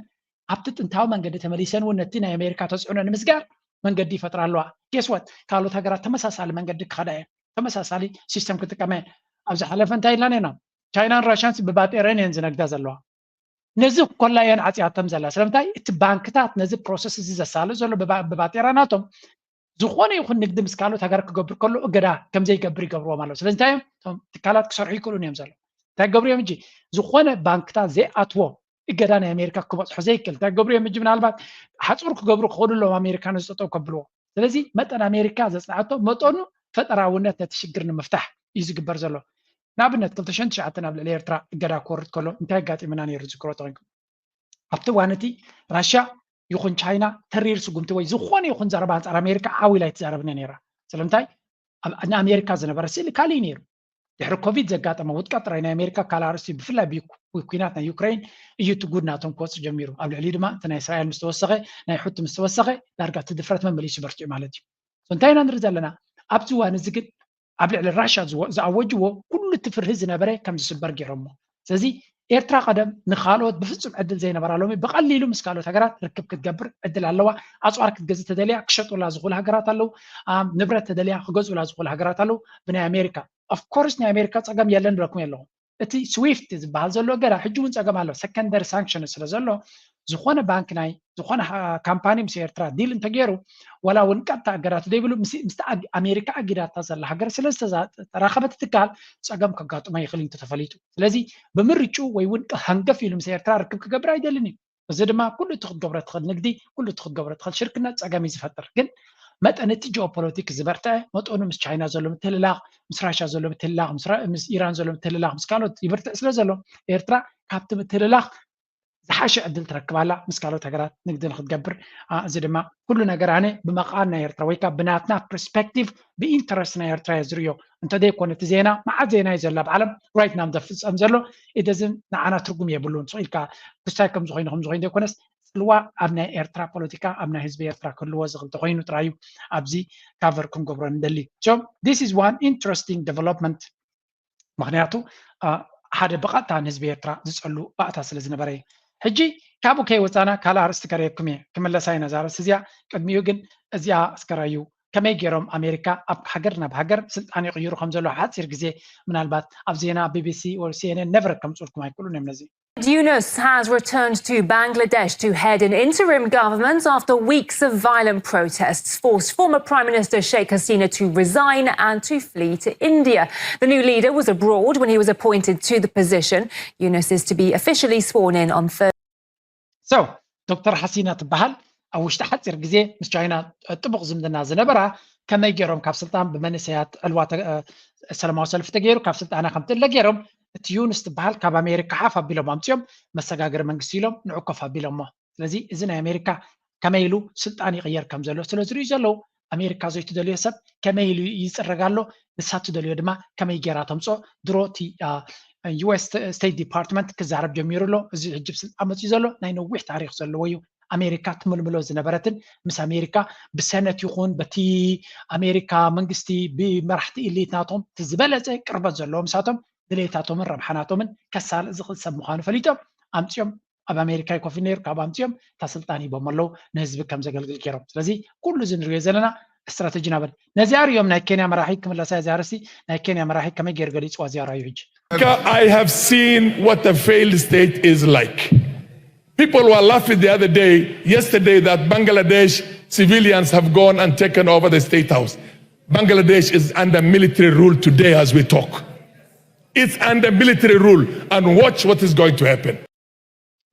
ኣብቲ ጥንታዊ መንገዲ ተመሊሰን እውን ነቲ ናይ ኣሜሪካ ተፅዕኖ ንምስጋር መንገዲ ይፈጥራ ኣለዋ። ጌስወት ካልኦት ሃገራት ተመሳሳሊ መንገዲ ክኸዳ እየ፣ ተመሳሳሊ ሲስተም ክጥቀመ እየ። ኣብ ዝሓለፈ እንታይ ኢልና ነና? ቻይናን ራሻን ብባጤረን እየን ዝነግዳ ዘለዋ። ነዚ ኮላ እየን ዓፅያቶም ዘላ። ስለምንታይ? እቲ ባንክታት ነዚ ፕሮሰስ እዚ ዘሳልጥ ዘሎ ብባጤራ ናቶም። ዝኾነ ይኹን ንግዲ ምስ ካልኦት ሃገር ክገብር ከሎ እገዳ ከምዘይገብር ይገብርዎም ኣለዉ። ስለዚ እንታይ እዮም? እቶም ትካላት ክሰርሑ ይክእሉን እዮም ዘሎ። እንታይ ገብሩ እዮም? እጂ ዝኾነ ባንክታት ዘይኣትዎ እገዳ ናይ ኣሜሪካ ክበፅሖ ዘይክእል እንታይ ገብሩ እዮም? እጂ ምናልባት ሓፁር ክገብሩ ክኽእሉ ኣለዎም ኣሜሪካ ነዚ ጠጠው ከብልዎ። ስለዚ መጠን ኣሜሪካ ዘፅንዓቶ መጠኑ ፈጠራውነት ነቲ ሽግር ንምፍታሕ እዩ ዝግበር ዘሎ። ንኣብነት ክልተ ሽሕን ትሽዓተን ኣብ ልዕሊ ኤርትራ እገዳ ክወርድ ከሎ እንታይ ኣጋጢምና ነይሩ ዝክሮ ተኮንኩም? ኣብቲ እዋን እቲ ራሽያ ይኹን ቻይና ተሪር ስጉምቲ ወይ ዝኾነ ይኹን ዘረባ ኣንጻር ኣሜሪካ ዓው ኢላ ኣይትዛረብን እያ ነይራ። ስለምንታይ? ንኣሜሪካ ዝነበረ ስእሊ ካልእ እዩ ነይሩ። ድሕሪ ኮቪድ ዘጋጠመ ውድቀት ጥራይ ናይ ኣሜሪካ ካልእ ኣርእስቲ፣ ብፍላይ ብኩናት ናይ ዩክሬን እዩ እቲ ጉድ ናቶም ክወፅእ ጀሚሩ። ኣብ ልዕሊ ድማ እቲ ናይ እስራኤል ምስ ተወሰኸ፣ ናይ ሑቲ ምስ ተወሰኸ፣ ዳርጋ እቲ ድፍረት መመሊሱ በርቲዑ ማለት እዩ። እንታይ ኢና ንርኢ ዘለና? ኣብዚ እዋን እዚ ግን ኣብ ልዕሊ ራሻ ዝኣወጅዎ ኩሉ እቲ ፍርሂ ዝነበረ ከም ዝስበር ገይሮሞ። ስለዚ ኤርትራ ቀደም ንኻልኦት ብፍጹም ዕድል ዘይነበራ ሎሚ ብቐሊሉ ምስ ካልኦት ሃገራት ርክብ ክትገብር ዕድል ኣለዋ። ኣፅዋር ክትገዝእ ተደልያ ክሸጡላ ዝኽእሉ ሃገራት ኣለዉ። ንብረት ተደልያ ክገዝኡላ ዝኽእሉ ሃገራት ኣለዉ። ብናይ ኣሜሪካ ኦፍኮርስ ናይ ኣሜሪካ ፀገም የለን ብለኩም ኣለኹ። እቲ ስዊፍት ዝበሃል ዘሎ እገዳ ሕጂ እውን ፀገም ኣሎ። ሰከንደሪ ሳንክሽን ስለ ዘሎ ዝኾነ ባንክ ናይ ዝኾነ ካምፓኒ ምስ ኤርትራ ዲል እንተገይሩ ዋላ እውን ቀጥታ እገዳ ተደይብሉ ምስቲ ኣሜሪካ ኣጊዳታ ዘላ ሃገር ስለ ዝተራኸበት ትካል ፀገም ከጋጥሞ ይኽእል እንተተፈሊጡ። ስለዚ ብምርጭኡ ወይ እውን ሃንገፍ ኢሉ ምስ ኤርትራ ርክብ ክገብር ኣይደልን እዩ። እዚ ድማ ኩሉ እቲ ክትገብሮ ትኽእል ንግዲ፣ ኩሉ እቲ ክትገብሮ ትኽእል ሽርክነት ፀገም እዩ ዝፈጥር። ግን መጠን እቲ ጂኦፖለቲክ ዝበርትዐ መጠኑ ምስ ቻይና ዘሎ ምትልላኽ፣ ምስ ራሻ ዘሎ ምትልላኽ፣ ምስ ኢራን ዘሎ ምትልላኽ፣ ምስ ካልኦት ይብርትዕ ስለ ዘሎ ኤርትራ ካብቲ ምትልላኽ ዝሓሸ ዕድል ትረክብ ኣላ ምስ ካልኦት ሃገራት ንግዲ ንክትገብር። እዚ ድማ ኩሉ ነገር ኣነ ብመቃን ናይ ኤርትራ ወይ ከዓ ብናትና ፐርስፔክቲቭ ብኢንተረስት ናይ ኤርትራ እየ ዝርእዮ። እንተዘይኮነ እቲ ዜና መዓት ዜና እዩ ዘሎ ኣብ ዓለም ራይት ናም ዘፍፀም ዘሎ ኢደዝን ንዓና ትርጉም የብሉን። ስቕ ኢልካ ክስታይ ከም ዝኾይኑ ከም ዝኾይኑ ዘይኮነስ ፅልዋ ኣብ ናይ ኤርትራ ፖለቲካ ኣብ ናይ ህዝቢ ኤርትራ ክህልዎ ዝኽእል ተኮይኑ ጥራይ እዩ ኣብዚ ካቨር ክንገብሮ ንደሊ። So this is one interesting development። ምክንያቱ ሓደ ብቐጥታ ንህዝቢ ኤርትራ ዝፀሉ ባእታ ስለ ዝነበረ እዩ። ሕጂ ካብኡ ከይወፃና ካልእ ኣርእስቲ ከርእየኩም እየ። ክምለሳ ኢና እዛ ኣርእስቲ እዚኣ። ቅድሚኡ ግን እዚኣ እስከራዩ ከመይ ገይሮም ኣሜሪካ ኣብ ሃገር ናብ ሃገር ስልጣን ይቕይሩ ከም ዘለዉ ሓፂር ግዜ ምናልባት ኣብ ዜና ቢቢሲ ወይ ሲኤንኤን ነቨር ከምፅኡልኩም ኣይክእሉን እዮም ነዚ። Yunus has returned to Bangladesh to head an interim government after weeks of violent protests forced former Prime Minister Sheikh Hasina to resign and to flee to India. The new leader was abroad when he was appointed to the position. Yunus is to be officially sworn in on Thursday. So, ዶክተር ሓሲና ትበሃል ኣብ ውሽጢ ሓፂር ግዜ ምስ ቻይና ጥቡቕ ዝምድና ዝነበራ ከመይ ገይሮም ካብ ስልጣን ብመንእሰያት ዕልዋ ሰላማዊ ሰልፊ ተገይሩ ካብ ስልጣና ከምትእለ ገይሮም እቲ ዩንስ ትበሃል ካብ ኣሜሪካ ሓፍ ኣቢሎም ኣምፅኦም መሰጋገሪ መንግስቲ ኢሎም ንዑ ኮፍ ኣቢሎሞ። ስለዚ እዚ ናይ ኣሜሪካ ከመይ ኢሉ ስልጣን ይቕየር ከም ዘሎ ስለ ዝርእዩ ዘለዉ ኣሜሪካ ዘይትደልዮ ሰብ ከመይ ኢሉ ይፅረግ ኣሎ፣ ንሳ ትደልዮ ድማ ከመይ ገይራ ተምፅኦ። ድሮ እቲ ዩኤስ ስቴት ዲፓርትመንት ክዛረብ ጀሚሩ ኣሎ። እዚ ሕጂ ብስልጣን መፅኡ ዘሎ ናይ ነዊሕ ታሪክ ዘለዎ እዩ። ኣሜሪካ ትምልምሎ ዝነበረትን ምስ ኣሜሪካ ብሰነት ይኹን በቲ ኣሜሪካ መንግስቲ ብመራሕቲ ኢሊት ናቶም እቲ ዝበለፀ ቅርበት ዘለዎ ምሳቶም ድሌታቶምን ረብሓናቶምን ከሳልእ ዝኽእል ሰብ ምዃኑ ፈሊጦም ኣምፅኦም ኣብ ኣሜሪካ ይኮፍ ነይሩ ካብ ኣምፅኦም እታ ስልጣን ሂቦም ኣለዉ ንህዝቢ ከም ዘገልግል ገይሮም። ስለዚ ኩሉ እዚ ንሪኦ ዘለና ስትራተጂ ናበል ነዚኣ ሪኦም ናይ ኬንያ መራሒ ክምለሳ እዚ ኣርእስቲ ናይ ኬንያ መራሒ ከመይ ገይሩ ገሊፅዋ እዚኣ ራዩ ሕጂ I have seen what a failed state is like. People were laughing the other day, yesterday, that Bangladesh civilians have gone and taken over the state house. Bangladesh is under military rule today as we talk. It's under military rule, and watch what is going to happen.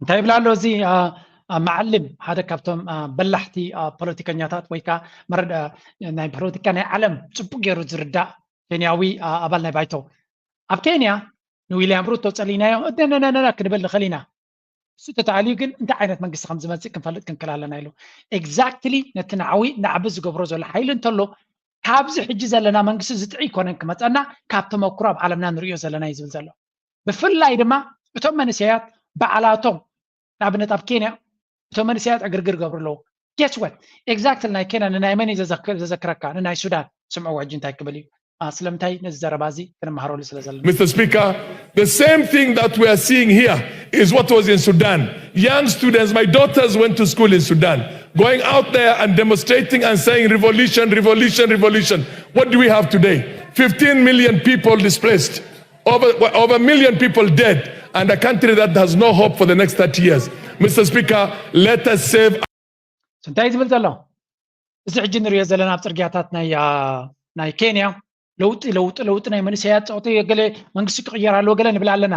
እንታይ ይብላ ኣሎ እዚ መዓልም ሓደ ካብቶም በላሕቲ ፖለቲከኛታት ወይ ከዓ ናይ ፖለቲካ ናይ ዓለም ፅቡቅ ገይሩ ዝርዳእ ኬንያዊ ኣባል ናይ ባይቶ ኣብ ኬንያ ንዊልያም ሩቶ ጸሊናዮ እደነነነ ክንብል ንኽእል ኢና። እሱ ተተኣልዩ ግን እንታይ ዓይነት መንግስቲ ከም ዝመፅእ ክንፈልጥ ክንክእል ኣለና ኢሉ። ኤግዛክትሊ ነቲ ናዕዊ ናዕቢ ዝገብሮ ዘሎ ሓይሊ እንተሎ ካብዚ ሕጂ ዘለና መንግስቲ ዝጥዒ ይኮነን ክመፀና ካብ ተመክሮ ኣብ ዓለምና ንሪኦ ዘለና እዩ ዝብል ዘሎ። ብፍላይ ድማ እቶም መንእሰያት በዓላቶም ንኣብነት ኣብ ኬንያ እቶም መንእሰያት ዕግርግር ገብሩ ኣለዉ። ጌስ ወት ኤግዛክትሊ ናይ ኬንያ ንናይ መን እዩ ዘዘክረካ? ንናይ ሱዳን። ስምዕዎ ሕጂ እንታይ ክብል እዩ? ስለምንታይ ነዚ ዘረባ እዚ ክንመሃረሉ ስለ ዘለና። Mister Speaker, the same thing that we are seeing here is what was in Sudan. Young students, my daughters went to school in Sudan, going out there and demonstrating and saying revolution, revolution, revolution. What do we have today? Fifteen million people displaced, over, over a million people dead, and a country that has no hope for the next thirty years. Mister Speaker, let us save. እንታይ ዝብል ዘሎ እዚ ሕጂ ንሪኦ ዘለና ኣብ ፅርግያታት ናይ ናይ ኬንያ ለውጢ ለውጢ ለውጢ ናይ መንእሰያት ፀውጢ ገለ መንግስቲ ክቕየር ኣለዎ ገለ ንብል ኣለና።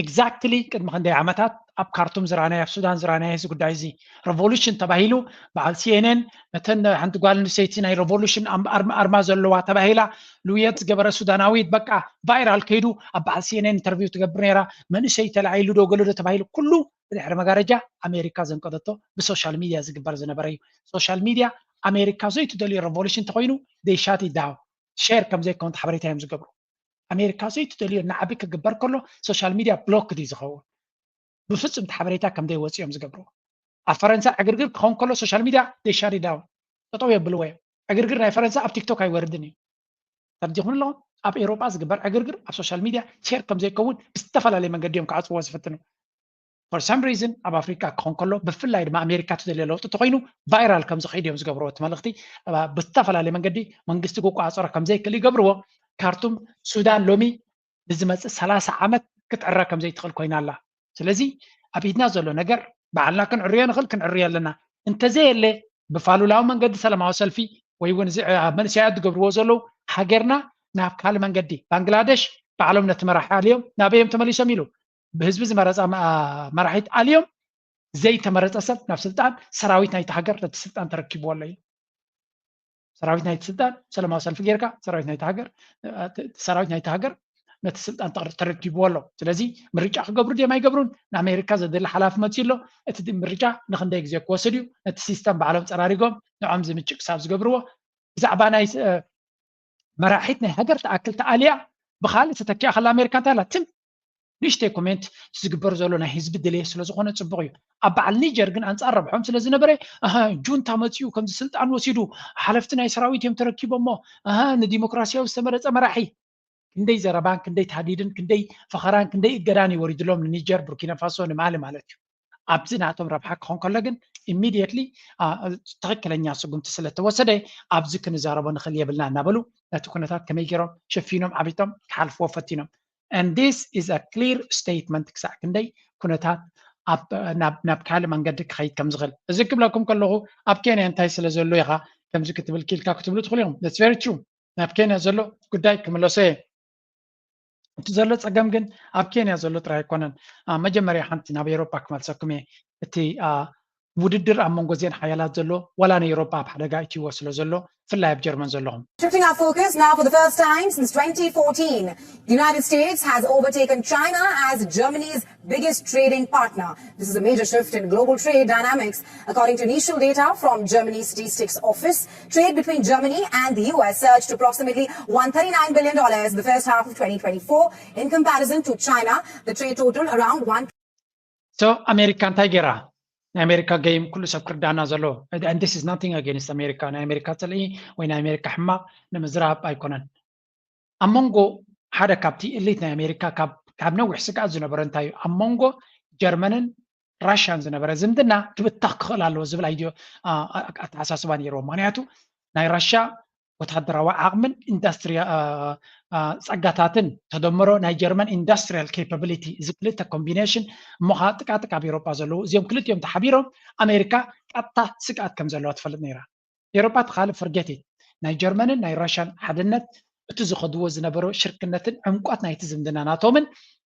ኤግዛክትሊ ቅድሚ ክንደይ ዓመታት ኣብ ካርቱም ዝረኣናዮ ኣብ ሱዳን ዝረኣናዮ እዚ ጉዳይ እዚ ሬቮሉሽን ተባሂሉ በዓል ሲኤንኤን ነተን ሓንቲ ጓል ኣንስተይቲ ናይ ሬቮሉሽን ኣርማ ዘለዋ ተባሂላ ልውየት ዝገበረ ሱዳናዊት በቃ ቫይራል ከይዱ ኣብ በዓል ሲኤንኤን ኢንተርቪው ትገብር ነይራ። መንእሰይ ተላዒሉ ዶ ገለ ዶ ተባሂሉ ኩሉ ብድሕሪ መጋረጃ ኣሜሪካ ዘንቀደቶ ብሶሻል ሚድያ ዝግበር ዝነበረ እዩ። ሶሻል ሚድያ ኣሜሪካ ዘይትደልዮ ሬቮሉሽን እንተኮይኑ they shut it down። ሼር ከም ዘይከውን ሓበሬታ እዮም ዝገብሩ። ኣሜሪካ ዘይትደልዮ ናዕቢ ክግበር ከሎ ሶሻል ሚድያ ብሎክ ድዩ ዝኸውን? ብፍፁም እቲ ሓበሬታ ከም ዘይወፅእ እዮም ዝገብርዎ። ኣብ ፈረንሳ ዕግርግር ክኸውን ከሎ ሶሻል ሚድያ they shut it down፣ ጠጠው የብልዎ እዮም። ዕግርግር ናይ ፈረንሳ ኣብ ቲክቶክ ኣይወርድን እዩ። ተረዲኹም ኣለኹም? ኣብ ኤውሮጳ ዝግበር ዕግርግር ኣብ ሶሻል ሚድያ ሼር ከም ዘይከውን ብዝተፈላለየ መንገዲ እዮም ክዓፅዎ ዝፍትኑ። for some reason ኣብ ኣፍሪካ ክኾን ከሎ ብፍላይ ድማ ኣሜሪካ ትደልዮ ለውጢ ተኮይኑ ቫይራል ከም ዝኸይድ እዮም ዝገብርዎ እቲ መልእኽቲ። ብዝተፈላለየ መንገዲ መንግስቲ ክቋፀሮ ከም ዘይክእል ይገብርዎ። ካርቱም ሱዳን ሎሚ ንዝመፅእ ሰላሳ ዓመት ክትዕረ ከም ዘይትኽእል ኮይና ኣላ። ስለዚ ኣብ ኢድና ዘሎ ነገር ባዕልና ክንዕርዮ ንኽእል፣ ክንዕርዮ ኣለና። እንተዘየለ ብፋሉላዊ መንገዲ ሰላማዊ ሰልፊ ወይ እውን እዚ ኣብ መንእሰያት ዝገብርዎ ዘለዉ ሃገርና ናብ ካልእ መንገዲ ባንግላደሽ ባዕሎም ነቲ መራሒ ኣልዮም ናበይ እዮም ተመሊሶም ኢሉ ብህዝቢ ዝመረፃ መራሒት ኣልዮም ዘይተመረፀ ሰብ ናብ ስልጣን ሰራዊት ናይቲ ሃገር ነቲ ስልጣን ተረኪብዎ ኣሎ እዩ። ሰራዊት ናይቲ ስልጣን ሰላማዊ ሰልፊ ጌርካ ሰራዊት ናይቲ ሃገር ሰራዊት ናይቲ ሃገር ነቲ ስልጣን ተረኪብዎ ኣሎ። ስለዚ ምርጫ ክገብሩ ድዮም ኣይገብሩን ንኣሜሪካ ዘደሊ ሓላፊ መፅዩ ኣሎ። እቲ ምርጫ ንክንደይ ግዜ ክወስድ እዩ? ነቲ ሲስተም ባዕሎም ፀራሪጎም ንዖም ዝምችእ ክሳብ ዝገብርዎ ብዛዕባ ናይ መራሒት ናይ ሃገር ተኣክል ተኣልያ ብካልእ ተተኪኣ ከላ ኣሜሪካ እንታይ ኣላ ትም ንእሽተይ ኮሜንት ዝግበር ዘሎ ናይ ህዝቢ ድልየት ስለዝኾነ ፅቡቕ እዩ። ኣብ በዓል ኒጀር ግን ኣንፃር ረብሖም ስለዝነበረ ኣሃ ጁንታ መፂኡ ከምዚ ስልጣን ወሲዱ ሓለፍቲ ናይ ሰራዊት እዮም ተረኪቦሞ ኣሃ ንዲሞክራሲያዊ ዝተመረፀ መራሒ ክንደይ ዘረባን ክንደይ ታህዲድን ክንደይ ፈኸራን ክንደይ እገዳን እዩ ወሪድሎም ንኒጀር ቡርኪናፋሶ ንማሊ ማለት እዩ። ኣብዚ ናቶም ረብሓ ክኾን ከሎ ግን ኢሚድየትሊ ትኽክለኛ ስጉምቲ ስለተወሰደ ኣብዚ ክንዛረቦ ንኽእል የብልና እናበሉ ነቲ ኩነታት ከመይ ገይሮም ሸፊኖም ዓቢጦም ክሓልፍዎ ፈቲኖም። And this is a clear statement ክሳዕ ክንደይ ኩነታት ናብ ካልእ መንገዲ ክኸይድ ከም ዝኽእል። እዚ ክብለኩም ከለኹ ኣብ ኬንያ እንታይ ስለ ዘሎ ኢኻ ከምዚ ክትብል ክኢልካ ክትብሉ ትኽእሉ ኢኹም። That's very true። ናብ ኬንያ ዘሎ ጉዳይ ክምለሶ እየ። እቲ ዘሎ ፀገም ግን ኣብ ኬንያ ዘሎ ጥራይ ኣይኮነን። መጀመርያ ሓንቲ ናብ ኤውሮጳ ክመልሰኩም እየ። እቲ ውድድር ኣብ መንጎ እዚአን ሓያላት ዘሎ ዋላ ንኤውሮጳ ኣብ ሓደጋ እትይዎ ስለ ዘሎ ብፍላይ ኣብ ጀርመን ዘለኹም። Shifting our focus now, for the first time since twenty fourteen, the United States has overtaken China as Germany's biggest trading partner. This is a major shift in global trade dynamics. According to initial data from Germany's Statistics Office, trade between Germany and the U S surged to approximately one thirty-nine billion dollars in the first half of twenty twenty-four in comparison to China. The trade totaled around one. So ኣሜሪካ እንታይ ገይራ? ናይ ኣሜሪካ ገይም ኩሉ ሰብ ክርዳና ዘሎ። And this is nothing against ኣሜሪካ። ናይ ኣሜሪካ ፅልኢ ወይ ናይ ኣሜሪካ ሕማቕ ንምዝራብ ኣይኮነን። ኣብ መንጎ ሓደ ካብቲ እሊት ናይ ኣሜሪካ ካብ ነዊሕ ስግኣት ዝነበረ እንታይ እዩ? ኣብ መንጎ ጀርመንን ራሽያን ዝነበረ ዝምድና ክብተኽ ክኽእል ኣለዎ ዝብል ኣይድዮ ኣተሓሳስባ ነይርዎም። ምክንያቱ ናይ ራሽያ ወታደራዊ ዓቕምን ኢንዳስትሪ ፀጋታትን ተደምሮ ናይ ጀርመን ኢንዳስትሪያል ኬፓቢሊቲ እዚ ክልተ ኮምቢኔሽን እሞ ከዓ ጥቃጥቅ ኣብ ኤሮጳ ዘለዉ እዚኦም ክልቲኦም ተሓቢሮም ኣሜሪካ ቀጥታ ስግኣት ከም ዘለዋ ትፈልጥ ነይራ። ኤሮጳ እቲ ካልእ ፈርጌቲት ናይ ጀርመንን ናይ ራሽያን ሓድነት እቲ ዝኸድዎ ዝነበሩ ሽርክነትን ዕምቆት ናይቲ ዝምድና ናቶምን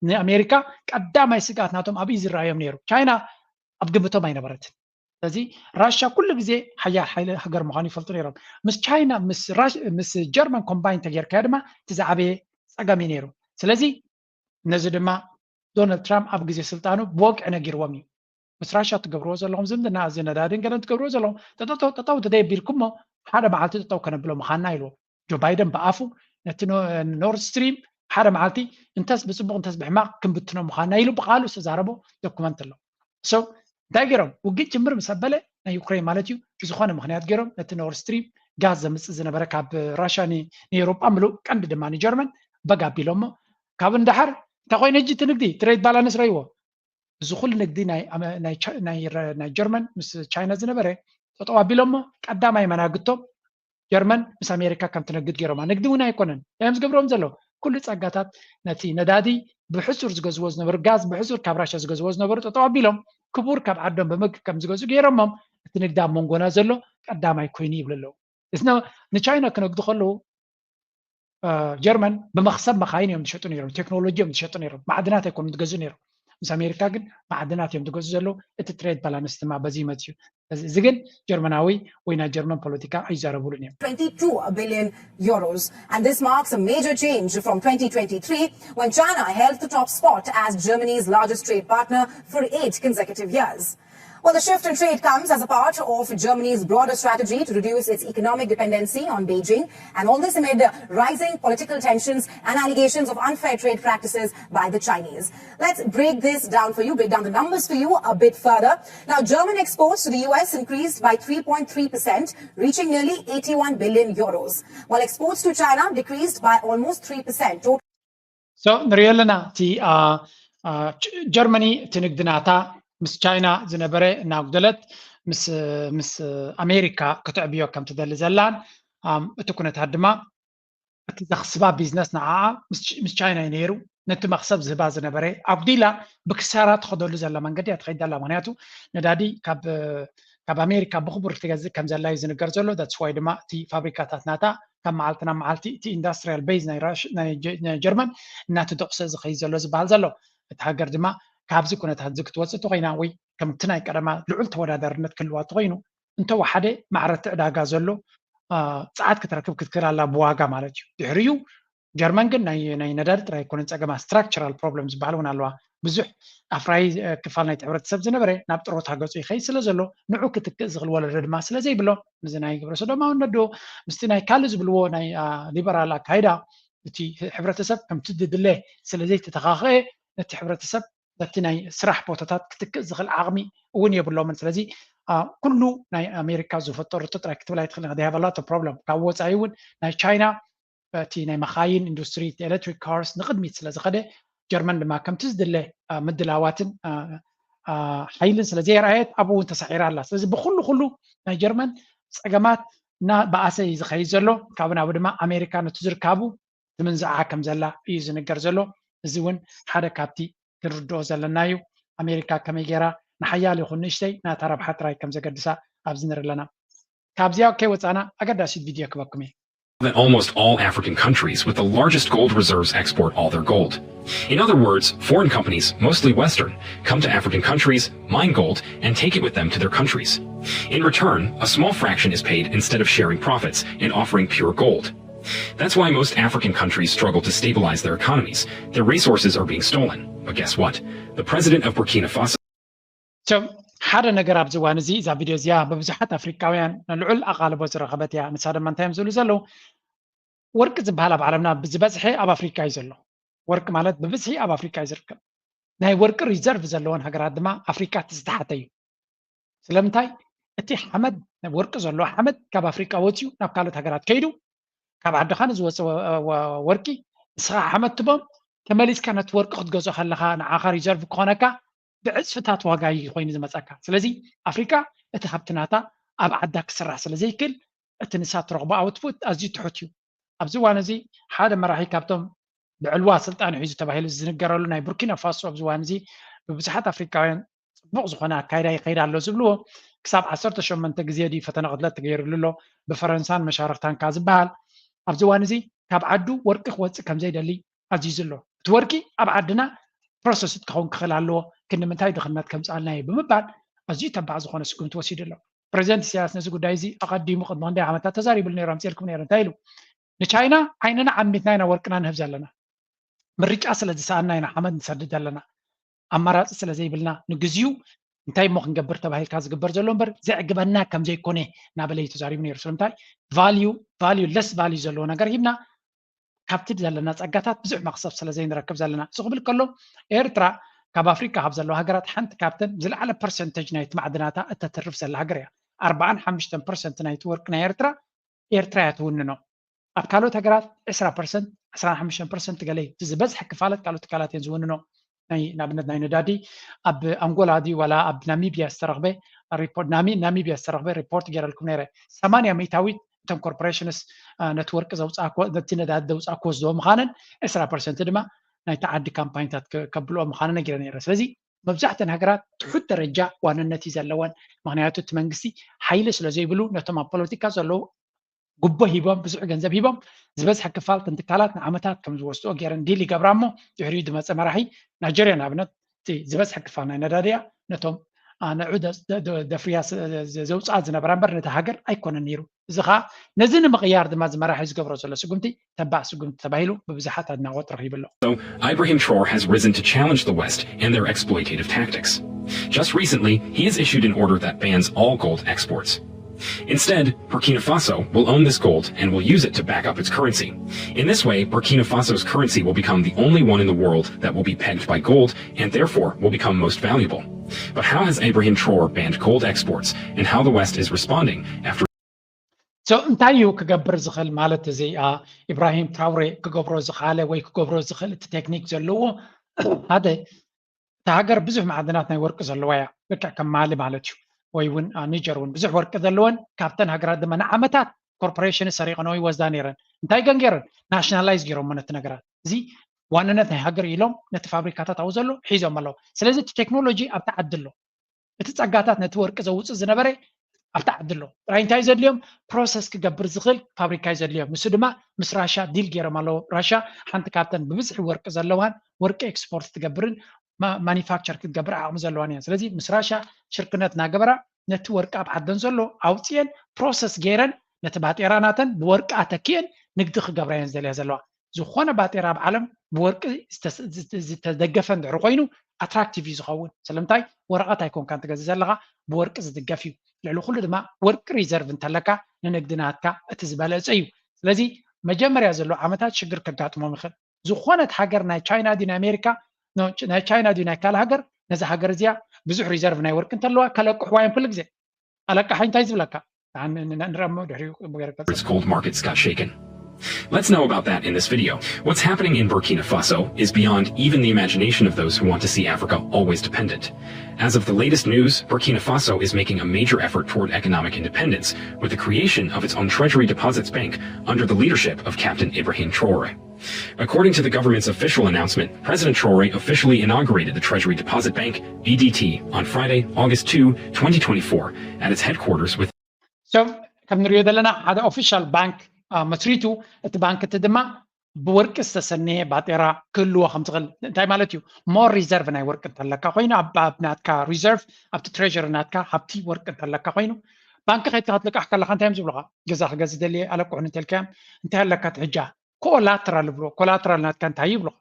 ንኣሜሪካ ቀዳማይ ስግኣት ናቶም ኣብዩ ዝረኣዮም ነይሩ። ቻይና ኣብ ግምቶም ኣይነበረትን። ስለዚ ራሻ ኩሉ ግዜ ሓያል ሓይሊ ሃገር ምዃኑ ይፈልጡ ነይሮም። ምስ ቻይና ምስ ጀርመን ኮምባይን ተጌርካዮ ድማ እቲ ዝዓበየ ፀገም እዩ ነይሩ። ስለዚ ነዚ ድማ ዶናልድ ትራምፕ ኣብ ግዜ ስልጣኑ ብወግዒ ነጊርዎም እዩ። ምስ ራሻ ትገብርዎ ዘለኹም ዝምድና፣ እዚ ነዳድን ገለን ትገብርዎ ዘለኹም፣ ጠጠው ተደየቢልኩሞ ሓደ መዓልቲ ጠጠው ከነብሎ ምዃንና ኢልዎ። ጆ ባይደን ብኣፉ ነቲ ኖርድ ስትሪም ሓደ መዓልቲ እንተስ ብፅቡቕ እንተስ ብሕማቕ ክንብትኖ ምዃንና ኢሉ ብቃሉ ዝተዛረቦ ዶኩመንት ኣሎ። ሶ እንታይ ገይሮም? ውግእ ጅምር ምስ ኣበለ ናይ ዩክሬን ማለት እዩ፣ ብዝኾነ ምኽንያት ገይሮም ነቲ ኖርድ ስትሪም ጋዝ ዘምፅእ ዝነበረ ካብ ራሻ ንኤውሮጳ ምሉእ ቀንዲ ድማ ንጀርመን በግ ኣቢሎሞ። ካብ እንዳሓር እንታይ ኮይኑ ሕጂ እቲ ንግዲ ትሬድ ባላንስ ረይዎ። እዚ ኩሉ ንግዲ ናይ ጀርመን ምስ ቻይና ዝነበረ ጠጠው ኣቢሎሞ። ቀዳማይ መናግቶም ጀርመን ምስ ኣሜሪካ ከም ትነግድ ገይሮማ። ንግዲ እውን ኣይኮነን እዮም ዝገብርዎም ዘለዉ። ኩሉ ጸጋታት ነቲ ነዳዲ ብሕሱር ዝገዝዎ ዝነበሩ፣ ጋዝ ብሕሱር ካብ ራሻ ዝገዝዎ ዝነበሩ ጠጠው ኣቢሎም፣ ክቡር ካብ ዓዶም ብምግ ከም ዝገዝኡ ገይሮሞም። እቲ ንግዲ ኣብ መንጎና ዘሎ ቀዳማይ ኮይኑ ይብሉ ኣለዉ። ንቻይና ክነግዱ ከለዉ ጀርመን ብመኽሰብ መኻይን እዮም ዝሸጡ ነይሮም፣ ቴክኖሎጂ እዮም ዝሸጡ ነይሮም፣ ማዕድናት ኣይኮኑን ዝገዝኡ ነይሮም። ምስ ኣሜሪካ ግን ማዕድናት እዮም ዝገዝኡ ዘለዉ። እቲ ትሬድ ባላንስ ድማ በዚ ይመፅእ እዩ። እዚ ግን ጀርመናዊ ወይ ናይ ጀርመን ፖለቲካ ኣይዛረቡሉን እዮም። twenty-two billion euros. And this marks a major change from twenty twenty-three, when China held the top spot as Germany's largest trade partner for eight consecutive years. Well, the shift in trade comes as a part of Germany's broader strategy to reduce its economic dependency on Beijing, and all this amid rising political tensions and allegations of unfair trade practices by the Chinese. Let's break this down for you, break down the numbers for you a bit further. Now, German exports to the U S increased by three point three percent, reaching nearly eighty-one billion euros, while exports to China decreased by almost three percent. So ንሪኦ ኣለና እቲ ጀርመኒ እቲ ንግዲ ናታ ምስ ቻይና ዝነበረ እናጉደለት ምስ ኣሜሪካ ክትዕብዮ ከም ትደሊ ዘላን እቲ ኩነታት ድማ እቲ ዘኽስባ ቢዝነስ ንዓኣ ምስ ቻይና እዩ ነይሩ። ነቲ መኽሰብ ዝህባ ዝነበረ ኣጉዲላ ብክሳራ ትኸደሉ ዘላ መንገዲ እያ ትኸይድ ዘላ። ምክንያቱ ነዳዲ ካብ ኣሜሪካ ብክቡር ትገዝእ ከም ዘላ እዩ ዝንገር ዘሎ። That's why ድማ እቲ ፋብሪካታት ናታ ካብ መዓልቲ ናብ መዓልቲ እቲ ኢንዳስትሪያል ቤዝ ናይ ጀርመን እናተደቑሰ ዝኸይድ ዘሎ ዝበሃል ዘሎ። እቲ ሃገር ድማ ካብዚ ኩነታት እዚ ክትወፅእ እንተኮይና ወይ ከምቲ ናይ ቀደማ ልዑል ተወዳዳርነት ክህልዋ እንተኮይኑ እንተወሓደ ማዕረቲ ዕዳጋ ዘሎ ፀዓት ክትረክብ ክትክእል ኣላ ብዋጋ ማለት እዩ። ድሕሪኡ ጀርመን ግን ናይ ነዳዲ ጥራይ ኣይኮነን ፀገማ፣ ስትራክቸራል ፕሮብለም ዝበሃል እውን ኣለዋ። ብዙሕ ኣፍራይ ክፋል ናይቲ ሕብረተሰብ ዝነበረ ናብ ጥሮታ ገፁ ይኸይድ ስለ ዘሎ ንዑ ክትክእ ዝኽእል ወለዶ ድማ ስለ ዘይብሎ ምስዚ ናይ ግብረ ሰዶማውነት ዶ ምስቲ ናይ ካልእ ዝብልዎ ናይ ሊበራል ኣካይዳ እቲ ሕብረተሰብ ከምቲ ዝድለ ስለ ዘይተተኻኸአ ነቲ ሕብረተሰብ በቲ ናይ ስራሕ ቦታታት ክትክእ ዝኽእል ዓቕሚ እውን የብሎምን። ስለዚ ኩሉ ናይ ኣሜሪካ ዝፈጠረቶ ጥራይ ክትብል ኣይትኽእልን። They have a lot of problem። ካብ ወፃኢ እውን ናይ ቻይና እቲ ናይ መኻይን ኢንዱስትሪ፣ ኤሌክትሪክ ካርስ ንቕድሚት ስለ ዝኸደ ጀርመን ድማ ከምቲ ዝድለ ምድላዋትን ሓይልን ስለ ዘየርኣየት ኣብኡ እውን ተሳዒራ ኣላ። ስለዚ ብኩሉ ኩሉ ናይ ጀርመን ፀገማት እናበኣሰ እዩ ዝኸይድ ዘሎ። ካብኡ ናብኡ ድማ ኣሜሪካ ነቲ ዝርካቡ ትምንዝዓ ከም ዘላ እዩ ዝንገር ዘሎ። እዚ እውን ሓደ ካብቲ ክንርድኦ ዘለና እዩ። ኣሜሪካ ከመይ ገይራ ንሓያል ይኹን ንእሽተይ ናታ ረብሓ ጥራይ ከም ዘገድሳ ኣብዚ ንርኢ ኣለና። ካብዚኣ ከይወፃና ኣገዳሲት ቪድዮ ክበኩም እየ። That almost all African countries with the largest gold reserves export all their gold. In other words, foreign companies, mostly Western, come to African countries, mine gold, and take it with them to their countries. In return, a small fraction is paid instead of sharing profits and offering pure gold. That's why most African countries struggle to stabilize their economies. Their resources are being stolen. But guess what? The president of Burkina Faso ሓደ ነገር ኣብዚ እዋን እዚ እዛ ቪድዮ እዚኣ ብብዙሓት ኣፍሪካውያን ንልዑል ኣቓልቦ ዝረኸበት እያ። ንሳ ድማ እንታይ እዮም ዝብሉ ዘለዉ? ወርቂ ዝበሃል ኣብ ዓለምና ዝበዝሐ ኣብ ኣፍሪካ እዩ ዘሎ። ወርቂ ማለት ብብዝሒ ኣብ ኣፍሪካ እዩ ዝርከብ። ናይ ወርቂ ሪዘርቭ ዘለወን ሃገራት ድማ ኣፍሪካ እቲ ዝተሓተ እዩ። ስለምንታይ? እቲ ሓመድ ወርቂ ዘለዎ ሓመድ ካብ ኣፍሪካ ወፅዩ ናብ ካልኦት ሃገራት ከይዱ ካብ ዓድኻ ንዝወፀ ወርቂ ንስኻ ሓመድ ትቦም ተመሊስካ ነቲ ወርቂ ክትገዝኦ ከለኻ ንዓኻ ሪዘርቭ ክኾነካ ብዕፅፍታት ዋጋ እዩ ኮይኑ ዝመፀካ። ስለዚ ኣፍሪካ እቲ ሃብቲ ናታ ኣብ ዓዳ ክስራሕ ስለ ዘይክእል እቲ ንሳ ትረኽቦ ኣውትፑት ኣዝዩ ትሑት እዩ። ኣብዚ እዋን እዚ ሓደ መራሒ ካብቶም ብዕልዋ ስልጣን ሒዙ ተባሂሉ ዝንገረሉ ናይ ቡርኪና ፋሶ ኣብዚ እዋን እዚ ብብዙሓት ኣፍሪካውያን ፅቡቕ ዝኾነ ኣካይዳ ይኸይድ ኣሎ ዝብልዎ ክሳብ ዓሰርተ ሸሞንተ ግዜ ድዩ ፈተነ ቅትለት ተገይርሉ ኣሎ ብፈረንሳን መሻርኽታን ከኣ ዝበሃል ኣብዚ እዋን እዚ ካብ ዓዱ ወርቂ ክወፅእ ከም ዘይደሊ ኣዚዙ ኣሎ። እቲ ወርቂ ኣብ ዓድና ፕሮሰስድ ክኸውን ክኽእል ኣለዎ፣ ክንዲ ምንታይ ድኽነት ከምፅኣልና እዩ ብምባል ኣዝዩ ተባዕ ዝኾነ ስጉምቲ ወሲዱ ኣሎ። ፕሬዚደንት ኢሳያስ ነዚ ጉዳይ እዚ ኣቐዲሙ ቅድሚ ክንደይ ዓመታት ተዛሪብሉ ነይሩ፣ ኣምፅኤልኩም ነይሩ። እንታይ ኢሉ? ንቻይና ዓይንና ዓሚትና ኢና ወርቅና ንህብ ዘለና። ምርጫ ስለ ዝሰኣና ኢና ሓመድ ንሰድድ ዘለና። ኣማራፂ ስለ ዘይብልና ንግዚኡ እንታይ እሞ ክንገብር ተባሂልካ ዝግበር ዘሎ እምበር ዘዕግበና ከም ዘይኮነ እናበለ እዩ ተዛሪቡ ነይሩ። ስለምንታይ? ቫልዩ ቫልዩ ለስ ቫልዩ ዘለዎ ነገር ሂብና ካብቲ ዘለና ፀጋታት ብዙሕ መክሰብ ስለ ዘይንረክብ ዘለና። እዚ ክብል ከሎ ኤርትራ ካብ ኣፍሪካ ካብ ዘለዋ ሃገራት ሓንቲ ካብተን ዝለዓለ ፐርሰንተጅ ናይቲ ማዕድናታ እተትርፍ ዘላ ሃገር እያ። ኣርባዓን ሓሙሽተን ፐርሰንት ናይቲ ወርቂ ናይ ኤርትራ ኤርትራ እያ ትውንኖ። ኣብ ካልኦት ሃገራት ዕስራ ፐርሰንት፣ ዕስራን ሓሙሽተን ፐርሰንት ገለ እዩ። እቲ ዝበዝሐ ክፋለት ካልኦት ትካላት እየን ዝውንኖ። ናይ ንኣብነት ናይ ነዳዲ ኣብ ኣንጎላ ድዩ ዋላ ኣብ ናሚብያ ዝተረኽበ ሪፖርት፣ ናሚ ናሚብያ ዝተረኽበ ሪፖርት ገይረልኩም ነይረ። ሰማንያ ሚእታዊት እተን ኮርፖሬሽንስ ነቲ ወርቂ ዘውፅኣኮ ነቲ ነዳዲ ዘውፅኣኮ ወስድዎ ምዃነን ዕስራ ፐርሰንት ድማ ናይቲ ዓዲ ካምፓኒታት ከ- ከብልኦ ምዃነን ነጊረ ነይረ። ስለዚ መብዛሕተን ሃገራት ትሑት ደረጃ ዋንነት እዩ ዘለወን። ምክንያቱ እቲ መንግስቲ ሓይሊ ስለ ዘይብሉ ነቶም ኣብ ፖለቲካ ዘለዉ ጉቦ ሂቦም ብዙሕ ገንዘብ ሂቦም ዝበዝሐ ክፋል እተን ትካላት ንዓመታት ከም ዝወስድኦ ገይረን ዲል ይገብራ እሞ ድሕሪኡ ዝመፀ መራሒ ናይጀርያ ንኣብነት እቲ ዝበዝሐ ክፋል ናይ ነዳድያ ነቶም ንዑ ደፍርያ ዘውፅኣ ዝነበራ እምበር ነቲ ሃገር ኣይኮነን ነይሩ። እዚ ከዓ ነዚ ንምቕያር ድማ እዚ መራሒ ዝገብሮ ዘሎ ስጉምቲ ተባዕ ስጉምቲ ተባሂሉ ብብዙሓት ኣድናቖት ረኺቡ ኣሎ። Ibrahim Traore has risen to challenge the West and their exploitative tactics. Just recently, he has issued an order that bans all gold exports. Instead, Burkina Faso will own this gold and will use it to back up its currency. In this way, Burkina Faso's currency will become the only one in the world that will be pegged by gold and therefore will become most valuable. But how has Ibrahim Traore banned gold exports, and how the West is responding after So እንታይ እዩ ክገብር ዝኽእል ማለት እዚ ኢብራሂም ትራውሬ ክገብሮ ዝኽኣለ ወይ ክገብሮ ዝኽእል እቲ ቴክኒክ ዘለዎ ሓደ እታ ሃገር ብዙሕ ማዕድናት ናይ ወርቂ ዘለዋ እያ ልክዕ ከም ማሊ ማለት እዩ ወይ እውን ኒጀር እውን ብዙሕ ወርቂ ዘለወን ካብተን ሃገራት ድማ ንዓመታት ኮርፖሬሽን ሰሪቐን ወይ ወስዳ ነይረን እንታይ ገን ገይረን ናሽናላይዝ ገይሮሞ ነቲ ነገራት እዚ ዋንነት ናይ ሃገር ኢሎም ነቲ ፋብሪካታት ኣብኡ ዘሎ ሒዞም ኣለዉ ስለዚ እቲ ቴክኖሎጂ ኣብቲ ዓዲ ኣሎ እቲ ፀጋታት ነቲ ወርቂ ዘውፅእ ዝነበረ ኣብቲ ዓዲ ኣሎ ጥራይ እንታይ ዘድልዮም ፕሮሰስ ክገብር ዝኽእል ፋብሪካ እዩ ዘድልዮም ንሱ ድማ ምስ ራሻ ዲል ገይሮም ኣለዉ ራሻ ሓንቲ ካብተን ብብዝሒ ወርቂ ዘለዋን ወርቂ ኤክስፖርት ትገብርን ማኒፋክቸር ክትገብር ዓቕሚ ዘለዋን እያ ስለዚ ምስ ራሻ ሽርክነት እናገበራ ነቲ ወርቂ ኣብ ዓደን ዘሎ ኣውፅኤን ፕሮሰስ ገይረን ነቲ ባጤራ ናተን ብወርቂ ኣተኪኤን ንግዲ ክገብራ እየን ዝደልያ ዘለዋ ዝኾነ ባጤራ ኣብ ዓለም ብወርቂ ዝተደገፈ እንድሕር ኮይኑ ኣትራክቲቭ እዩ ዝኸውን ስለምንታይ ወረቐት ኣይኮንካ እንትገዝእ ዘለካ ብወርቂ ዝድገፍ እዩ ልዕሊ ኩሉ ድማ ወርቂ ሪዘርቭ እንተለካ ንንግዲ ናትካ እቲ ዝበለፀ እዩ ስለዚ መጀመርያ ዘሎ ዓመታት ሽግር ከጋጥሞም ይኽእል ዝኾነት ሃገር ናይ ቻይና ድዩ ናይ ኣሜሪካ ናይ ቻይና ድዩ ናይ ካልእ ሃገር ነዛ ሃገር እዚኣ ብዙሕ ሪዘርቭ ናይ ወርቂ እንተለዋ ከለቅሕዋ እዮም ኩሉ ግዜ ኣለቃሒ እንታይ ዝብለካ ንረሞ ድሕሪኡ ገረቀጽ Its gold markets got shaken. Let's know about that in this video. What's happening in Burkina Faso is beyond even the imagination of those who want to see Africa always dependent. As of the latest news, Burkina Faso is making a major effort toward economic independence with the creation of its own treasury deposits bank under the leadership of Captain Ibrahim Traore. According to the government's official announcement, President Traore officially inaugurated the Treasury Deposit Bank, B D T, on Friday, August two, twenty twenty-four, at its headquarters with So ከም ንሪኦ ዘለና ሓደ ኦፊሻል ባንክ መስሪቱ እቲ ባንክ እቲ ድማ ብወርቂ ዝተሰነየ ባጤራ ክህልዎ ከም ዝኽእል እንታይ ማለት እዩ ሞር ሪዘርቭ ናይ ወርቂ እንተለካ ኮይኑ ኣብ ናትካ ሪዘርቭ ኣብቲ ትሬር ናትካ ሃብቲ ወርቂ እንተለካ ኮይኑ ባንክ ከይድካ ክትልቃሕ ከለካ እንታይ እዮም ዝብሉካ ገዛ ክገዝ ደልየ ኣለቅሑን እንተልካዮም እንታይ ኣለካ ትሕጃ ኮላትራል ይብልዎ ኮላትራል ናትካ እንታይ ይብሉካ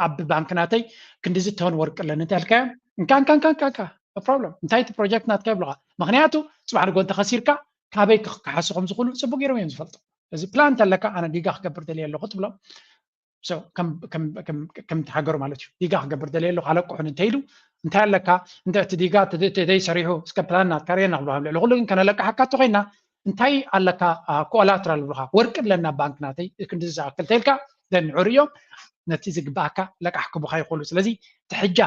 ኣብ ባንክ ናተይ ክንዲዚ ቶን ወርቂ ኣለኒ እንተልካዮም እንካ እንካ እንካ እንካ ፕሮብለም እንታይ እቲ ፕሮጀክት ናትካ ይብሉካ ምክንያቱ ፅባሕ ንጎ እንተኸሲርካ ካበይ ክሓሱ ከም ዝኽእሉ ፅቡቅ ገይሮም እዮም ዝፈልጡ እዚ ፕላን እንተለካ ኣነ ዲጋ ክገብር ደልየ ኣለኹ ትብሎም ከምቲ ሃገሩ ማለት እዩ ዲጋ ክገብር ደልየ ኣለኹ ኣለቅሑን እንተኢሉ እንታይ ኣለካ እንተ እቲ ዲጋ ተደይ ሰሪሑ እስከ ፕላን ናትካ ርየና ክብልሃም ልዕሊ ኩሉ ግን ከነለቅሓካ እንተኮይና እንታይ ኣለካ ኮላትራል ብልካ ወርቂ ኣለና ባንክ ናተይ ክንዲ ዝኣክል ተልካ ዘንዕርዮም ነቲ ዝግባኣካ ለቃሕ ክቡካ ይኽእሉ ስለዚ ትሕጃ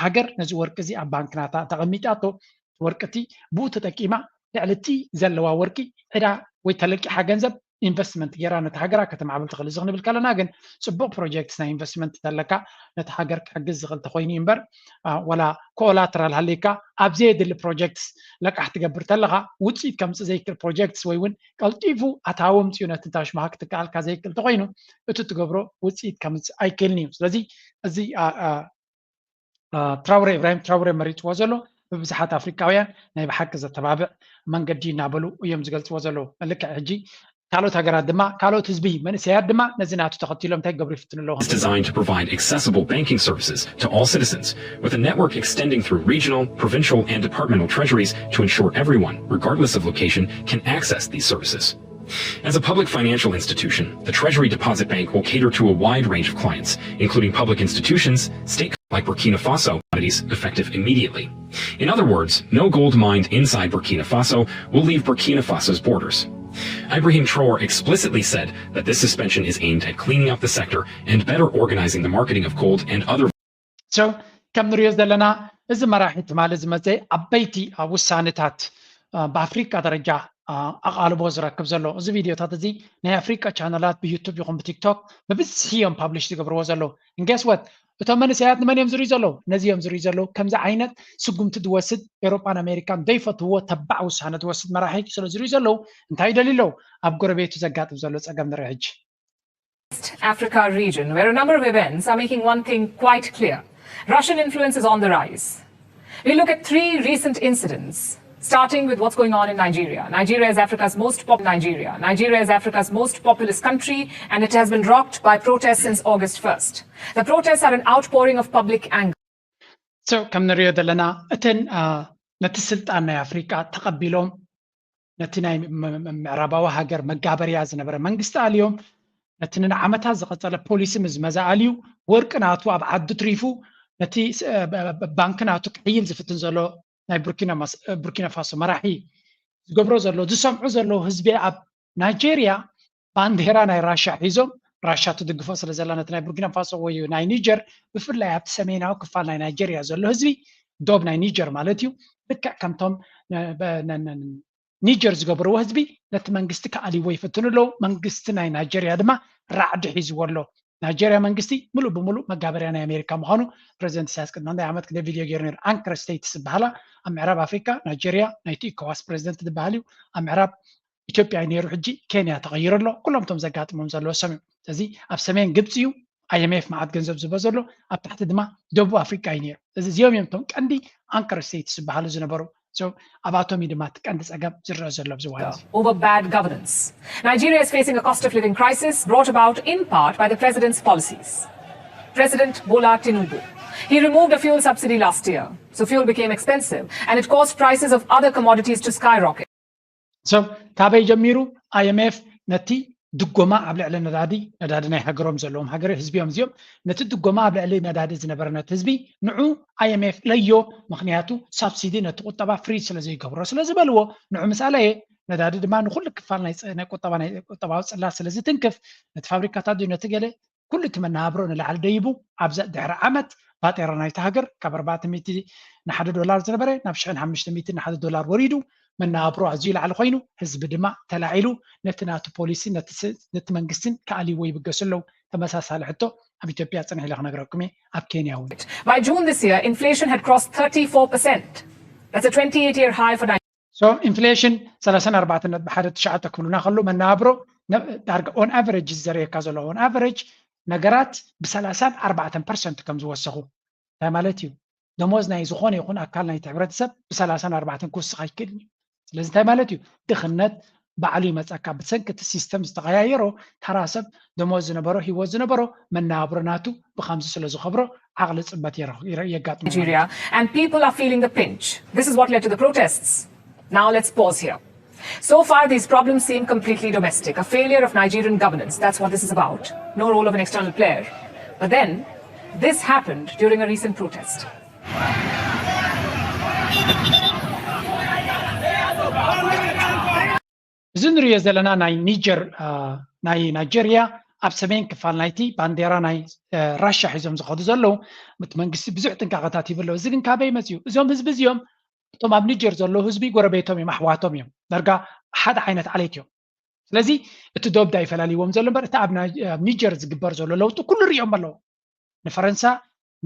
ሃገር ነዚ ወርቂ እዚ ኣብ ባንክ ናታ ተቐሚጣቶ ወርቂ እቲ ብኡ ተጠቂማ ልዕሊ እቲ ዘለዋ ወርቂ ዕዳ ወይ ተለቂሓ ገንዘብ ኢንቨስትመንት ገይራ ነቲ ሃገራ ከተማዕብል ትኽእል እዚ ክንብል ከለና ግን ፅቡቅ ፕሮጀክትስ ናይ ኢንቨስትመንት ተለካ ነቲ ሃገር ክሕግዝ ዝኽእል ተኮይኑ እዩ እምበር ወላ ኮላትራል ሃልይካ ኣብ ዘየድሊ ፕሮጀክትስ ለቃሕ ትገብር ተለካ ውፅኢት ከምፅእ ዘይክእል ፕሮጀክትስ ወይ እውን ቀልጢፉ ኣታዊ ምፅኡ ነቲ ታሽማሃ ክትከኣልካ ዘይክእል ተኮይኑ እቲ ትገብሮ ውፅኢት ከምፅእ ኣይክእልን እዩ ስለዚ እዚ ትራውሬ ኢብራሂም ትራውሬ መሪፅዎ ዘሎ ብብዙሓት ኣፍሪቃውያን ናይ ብሓቂ ዘተባብዕ መንገዲ እናበሉ እዮም ዝገልፅዎ ዘለዉ። ልክዕ ሕጂ ካልኦት ሃገራት ድማ፣ ካልኦት ህዝቢ መንእሰያት ድማ ነዚ ናቱ ተኸቲሎም እንታይ ክገብሩ ይፍትኑ ኣለዉ? It's designed to provide accessible banking services to all citizens, with a network extending through regional, provincial, and departmental treasuries to ensure everyone, regardless of location, can access these services. As a public financial institution, the Treasury Deposit Bank will cater to a wide range of clients, including public institutions, state like Burkina Faso, commodities effective immediately. In other words, no gold mined inside Burkina Faso will leave Burkina Faso's borders. Ibrahim Traore explicitly said that this suspension is aimed at cleaning up the sector and better organizing the marketing of gold and other So ከም ንሪኦ ዘለና እዚ መራሒ ትማሊ ዝመፀ ዓበይቲ ውሳነታት ብኣፍሪቃ ደረጃ ኣቓልቦ ዝረክብ ዘሎ። እዚ ቪድዮታት እዚ ናይ ኣፍሪቃ ቻነላት ብዩቱብ ይኹን ብቲክቶክ ብብዝሒ እዮም ፓብሊሽ ዝገብርዎ ዘለዉ። ንጌስወት እቶም መንእሰያት ንመን እዮም ዝርዩ ዘለዉ? ነዚ እዮም ዝርዩ ዘለዉ። ከምዚ ዓይነት ስጉምቲ ዝወስድ ኤውሮጳን ኣሜሪካን ዘይፈትውዎ ተባዕ ውሳነ ዝወስድ መራሒ ስለ ዝርዩ ዘለዉ እንታይ ይደልዩ ኣለዉ? ኣብ ጎረቤቱ ዘጋጥም ዘሎ ፀገም ንርኢ ሕጂ። Africa region, where a number of events are making one thing quite clear. Russian influence is on the rise. We look at three recent incidents, starting with what's going on in Nigeria. Nigeria is Africa's most pop- Nigeria. Nigeria is Africa's most populous country, and it has been rocked by protests since August first. The protests are an outpouring of public anger. So ከም ንሪኦ ዘለና እተን ነቲ ስልጣን ናይ ኣፍሪቃ ተቐቢሎም ነቲ ናይ ምዕራባዊ ሃገር መጋበርያ ዝነበረ መንግስቲ ኣልዮም ነቲ ንዓመታት ዝቐጸለ ፖሊሲ ምስ መዛ ኣልዩ ወርቂ ናቱ ኣብ ዓዲ ትሪፉ ነቲ ባንኪ ናቱ ክሕይል ዝፍትን ዘሎ ናይ ቡርኪና ፋሶ መራሒ ዝገብሮ ዘሎ ዝሰምዑ ዘለዉ ህዝቢ ኣብ ናይጀርያ ባንዴራ ናይ ራሻ ሒዞም ራሻ ትድግፎ ስለ ዘላ ነቲ ናይ ቡርኪና ፋሶ ወይ ናይ ኒጀር ብፍላይ ኣብቲ ሰሜናዊ ክፋል ናይ ናይጀርያ ዘሎ ህዝቢ ዶብ ናይ ኒጀር ማለት እዩ ልክዕ ከምቶም ኒጀር ዝገበርዎ ህዝቢ ነቲ መንግስቲ ክኣልይዎ ይፍትኑ ኣለዉ። መንግስቲ ናይ ናይጀርያ ድማ ራዕዲ ሒዝዎ ኣሎ። ናይጀርያ መንግስቲ ምሉእ ብምሉእ መጋበርያ ናይ ኣሜሪካ ምዃኑ ፕረዚደንት ኢሳያስ ቅድሚ ክንደይ ዓመት ክንደይ ቪድዮ ገይሩ ነይሩ። ኣንከር ስቴትስ ዝበሃላ ኣብ ምዕራብ ኣፍሪካ ናይጀርያ ናይቲ ኢኮዋስ ፕረዚደንት ዝበሃል እዩ። ኣብ ምዕራብ ኢትዮጵያ እዩ ነይሩ፣ ሕጂ ኬንያ ተቐይሩ ኣሎ። ኩሎም እቶም ዘጋጥሞም ዘለዎ ሰሚዑ። ስለዚ ኣብ ሰሜን ግብፂ እዩ ኣይኤምኤፍ መዓት ገንዘብ ዝህቦ ዘሎ፣ ኣብ ታሕቲ ድማ ደቡብ ኣፍሪቃ እዩ ነይሩ። እዚ እዚኦም እዮም እቶም ቀንዲ ኣንከር ስቴትስ ዝበሃሉ ዝነበሩ። ኣብኣቶም እዩ ድማ እቲ ቀንዲ ፀገም ዝረአ ዘሎ ኣብዚ እዋን እዚ። Over bad governance. Nigeria is facing a cost of living crisis brought about in part by the president's policies. President Bola Tinubu. He removed a fuel subsidy last year, so fuel became expensive and it caused prices of other commodities to skyrocket. So ካበይ ጀሚሩ? ኣይኤምኤፍ ነቲ ድጎማ ኣብ ልዕሊ ነዳዲ ነዳዲ ናይ ሃገሮም ዘለዎም ሃገር ህዝቢዮም እዚኦም ነቲ ድጎማ ኣብ ልዕሊ ነዳዲ ዝነበረ ነቲ ህዝቢ ንዑ ኣይኤምኤፍ ለዮ፣ ምክንያቱ ሳብሲዲ ነቲ ቁጠባ ፍሪዝ ስለ ዘይገብሮ ስለ ዝበልዎ ንዑ ምስ ኣለየ ነዳዲ ድማ ንኩሉ ክፋል ናይ ቁጠባ ናይ ቁጠባዊ ፅላት ስለ ዝትንክፍ ነቲ ፋብሪካታት ድዩ ነቲ ገለ ኩሉ እቲ መነባብሮ ንላዕሊ ደይቡ ኣብዛ ድሕሪ ዓመት ባጤራ ናይቲ ሃገር ካብ ኣርባዕተ ሚእቲ ንሓደ ዶላር ዝነበረ ናብ ሽሕን ሓሙሽተ ሚእቲ ንሓደ ዶላር ወሪዱ መነባብሮ ኣዝዩ ላዕሊ ኮይኑ ህዝቢ ድማ ተላዒሉ ነቲ ናቱ ፖሊሲ ነቲ መንግስትን ክኣልይዎ ይብገሱ ኣለዉ። ተመሳሳሊ ሕቶ ኣብ ኢትዮጵያ ፅንሕ ኢለ ክነግረኩም እየ ኣብ ኬንያ እውን። By June this year, inflation had crossed thirty-four percent. That's a twenty-eight year high for Nigeria. So inflation ሰላሳን ኣርባዕተን ነጥቢ ሓደ ትሽዓተ ክብሉና ከለዉ መነባብሮ ዳርጋ on average ዘርእየካ ዘሎ on average ነገራት ብሰላሳን ኣርባዕተን ፐርሰንት ከም ዝወሰኹ እንታይ ማለት እዩ? ደሞዝ ናይ ዝኾነ ይኹን ኣካል ናይቲ ሕብረተሰብ ብሰላሳን ኣርባዕተን ክውስኽ ኣይክእልን እዩ። ስለዚ እንታይ ማለት እዩ? ድኽነት ባዕሉ ይመፀካ ብሰንኪ እቲ ሲስተም ዝተቐያየሮ ተራ ሰብ ደሞዝ ዝነበሮ ህይወት ዝነበሮ መነባብሮ ናቱ ብከምዚ ስለ ዝኸብሮ ዓቕሊ ፅበት የጋጥሞ። Nigeria and people are feeling the pinch. This is what led to the protests. Now let's pause here. So far, these problems seem completely domestic, a failure of Nigerian governance. That's what this is about. No role of an external player. But then, this happened during a recent protest. እዚ ንሪኦ ዘለና ናይ ኒጀር ናይ ናይጀርያ ኣብ ሰሜን ክፋል ናይቲ ባንዴራ ናይ ራሻ ሒዞም ዝኸዱ ዘለዉ እቲ መንግስቲ ብዙሕ ጥንቃቐታት ይብሎ። እዚ ግን ካበይ መፅዩ? እዞም ህዝቢ እዚኦም እቶም ኣብ ኒጀር ዘለዉ ህዝቢ ጎረቤቶም እዮም፣ ኣሕዋቶም እዮም። ዳርጋ ሓደ ዓይነት ዓሌት እዮም። ስለዚ እቲ ዶብ ዳይፈላልይዎም ዘሎ እምበር እቲ ኣብ ኒጀር ዝግበር ዘሎ ለውጢ ኩሉ ሪኦም ኣለዉ። ንፈረንሳ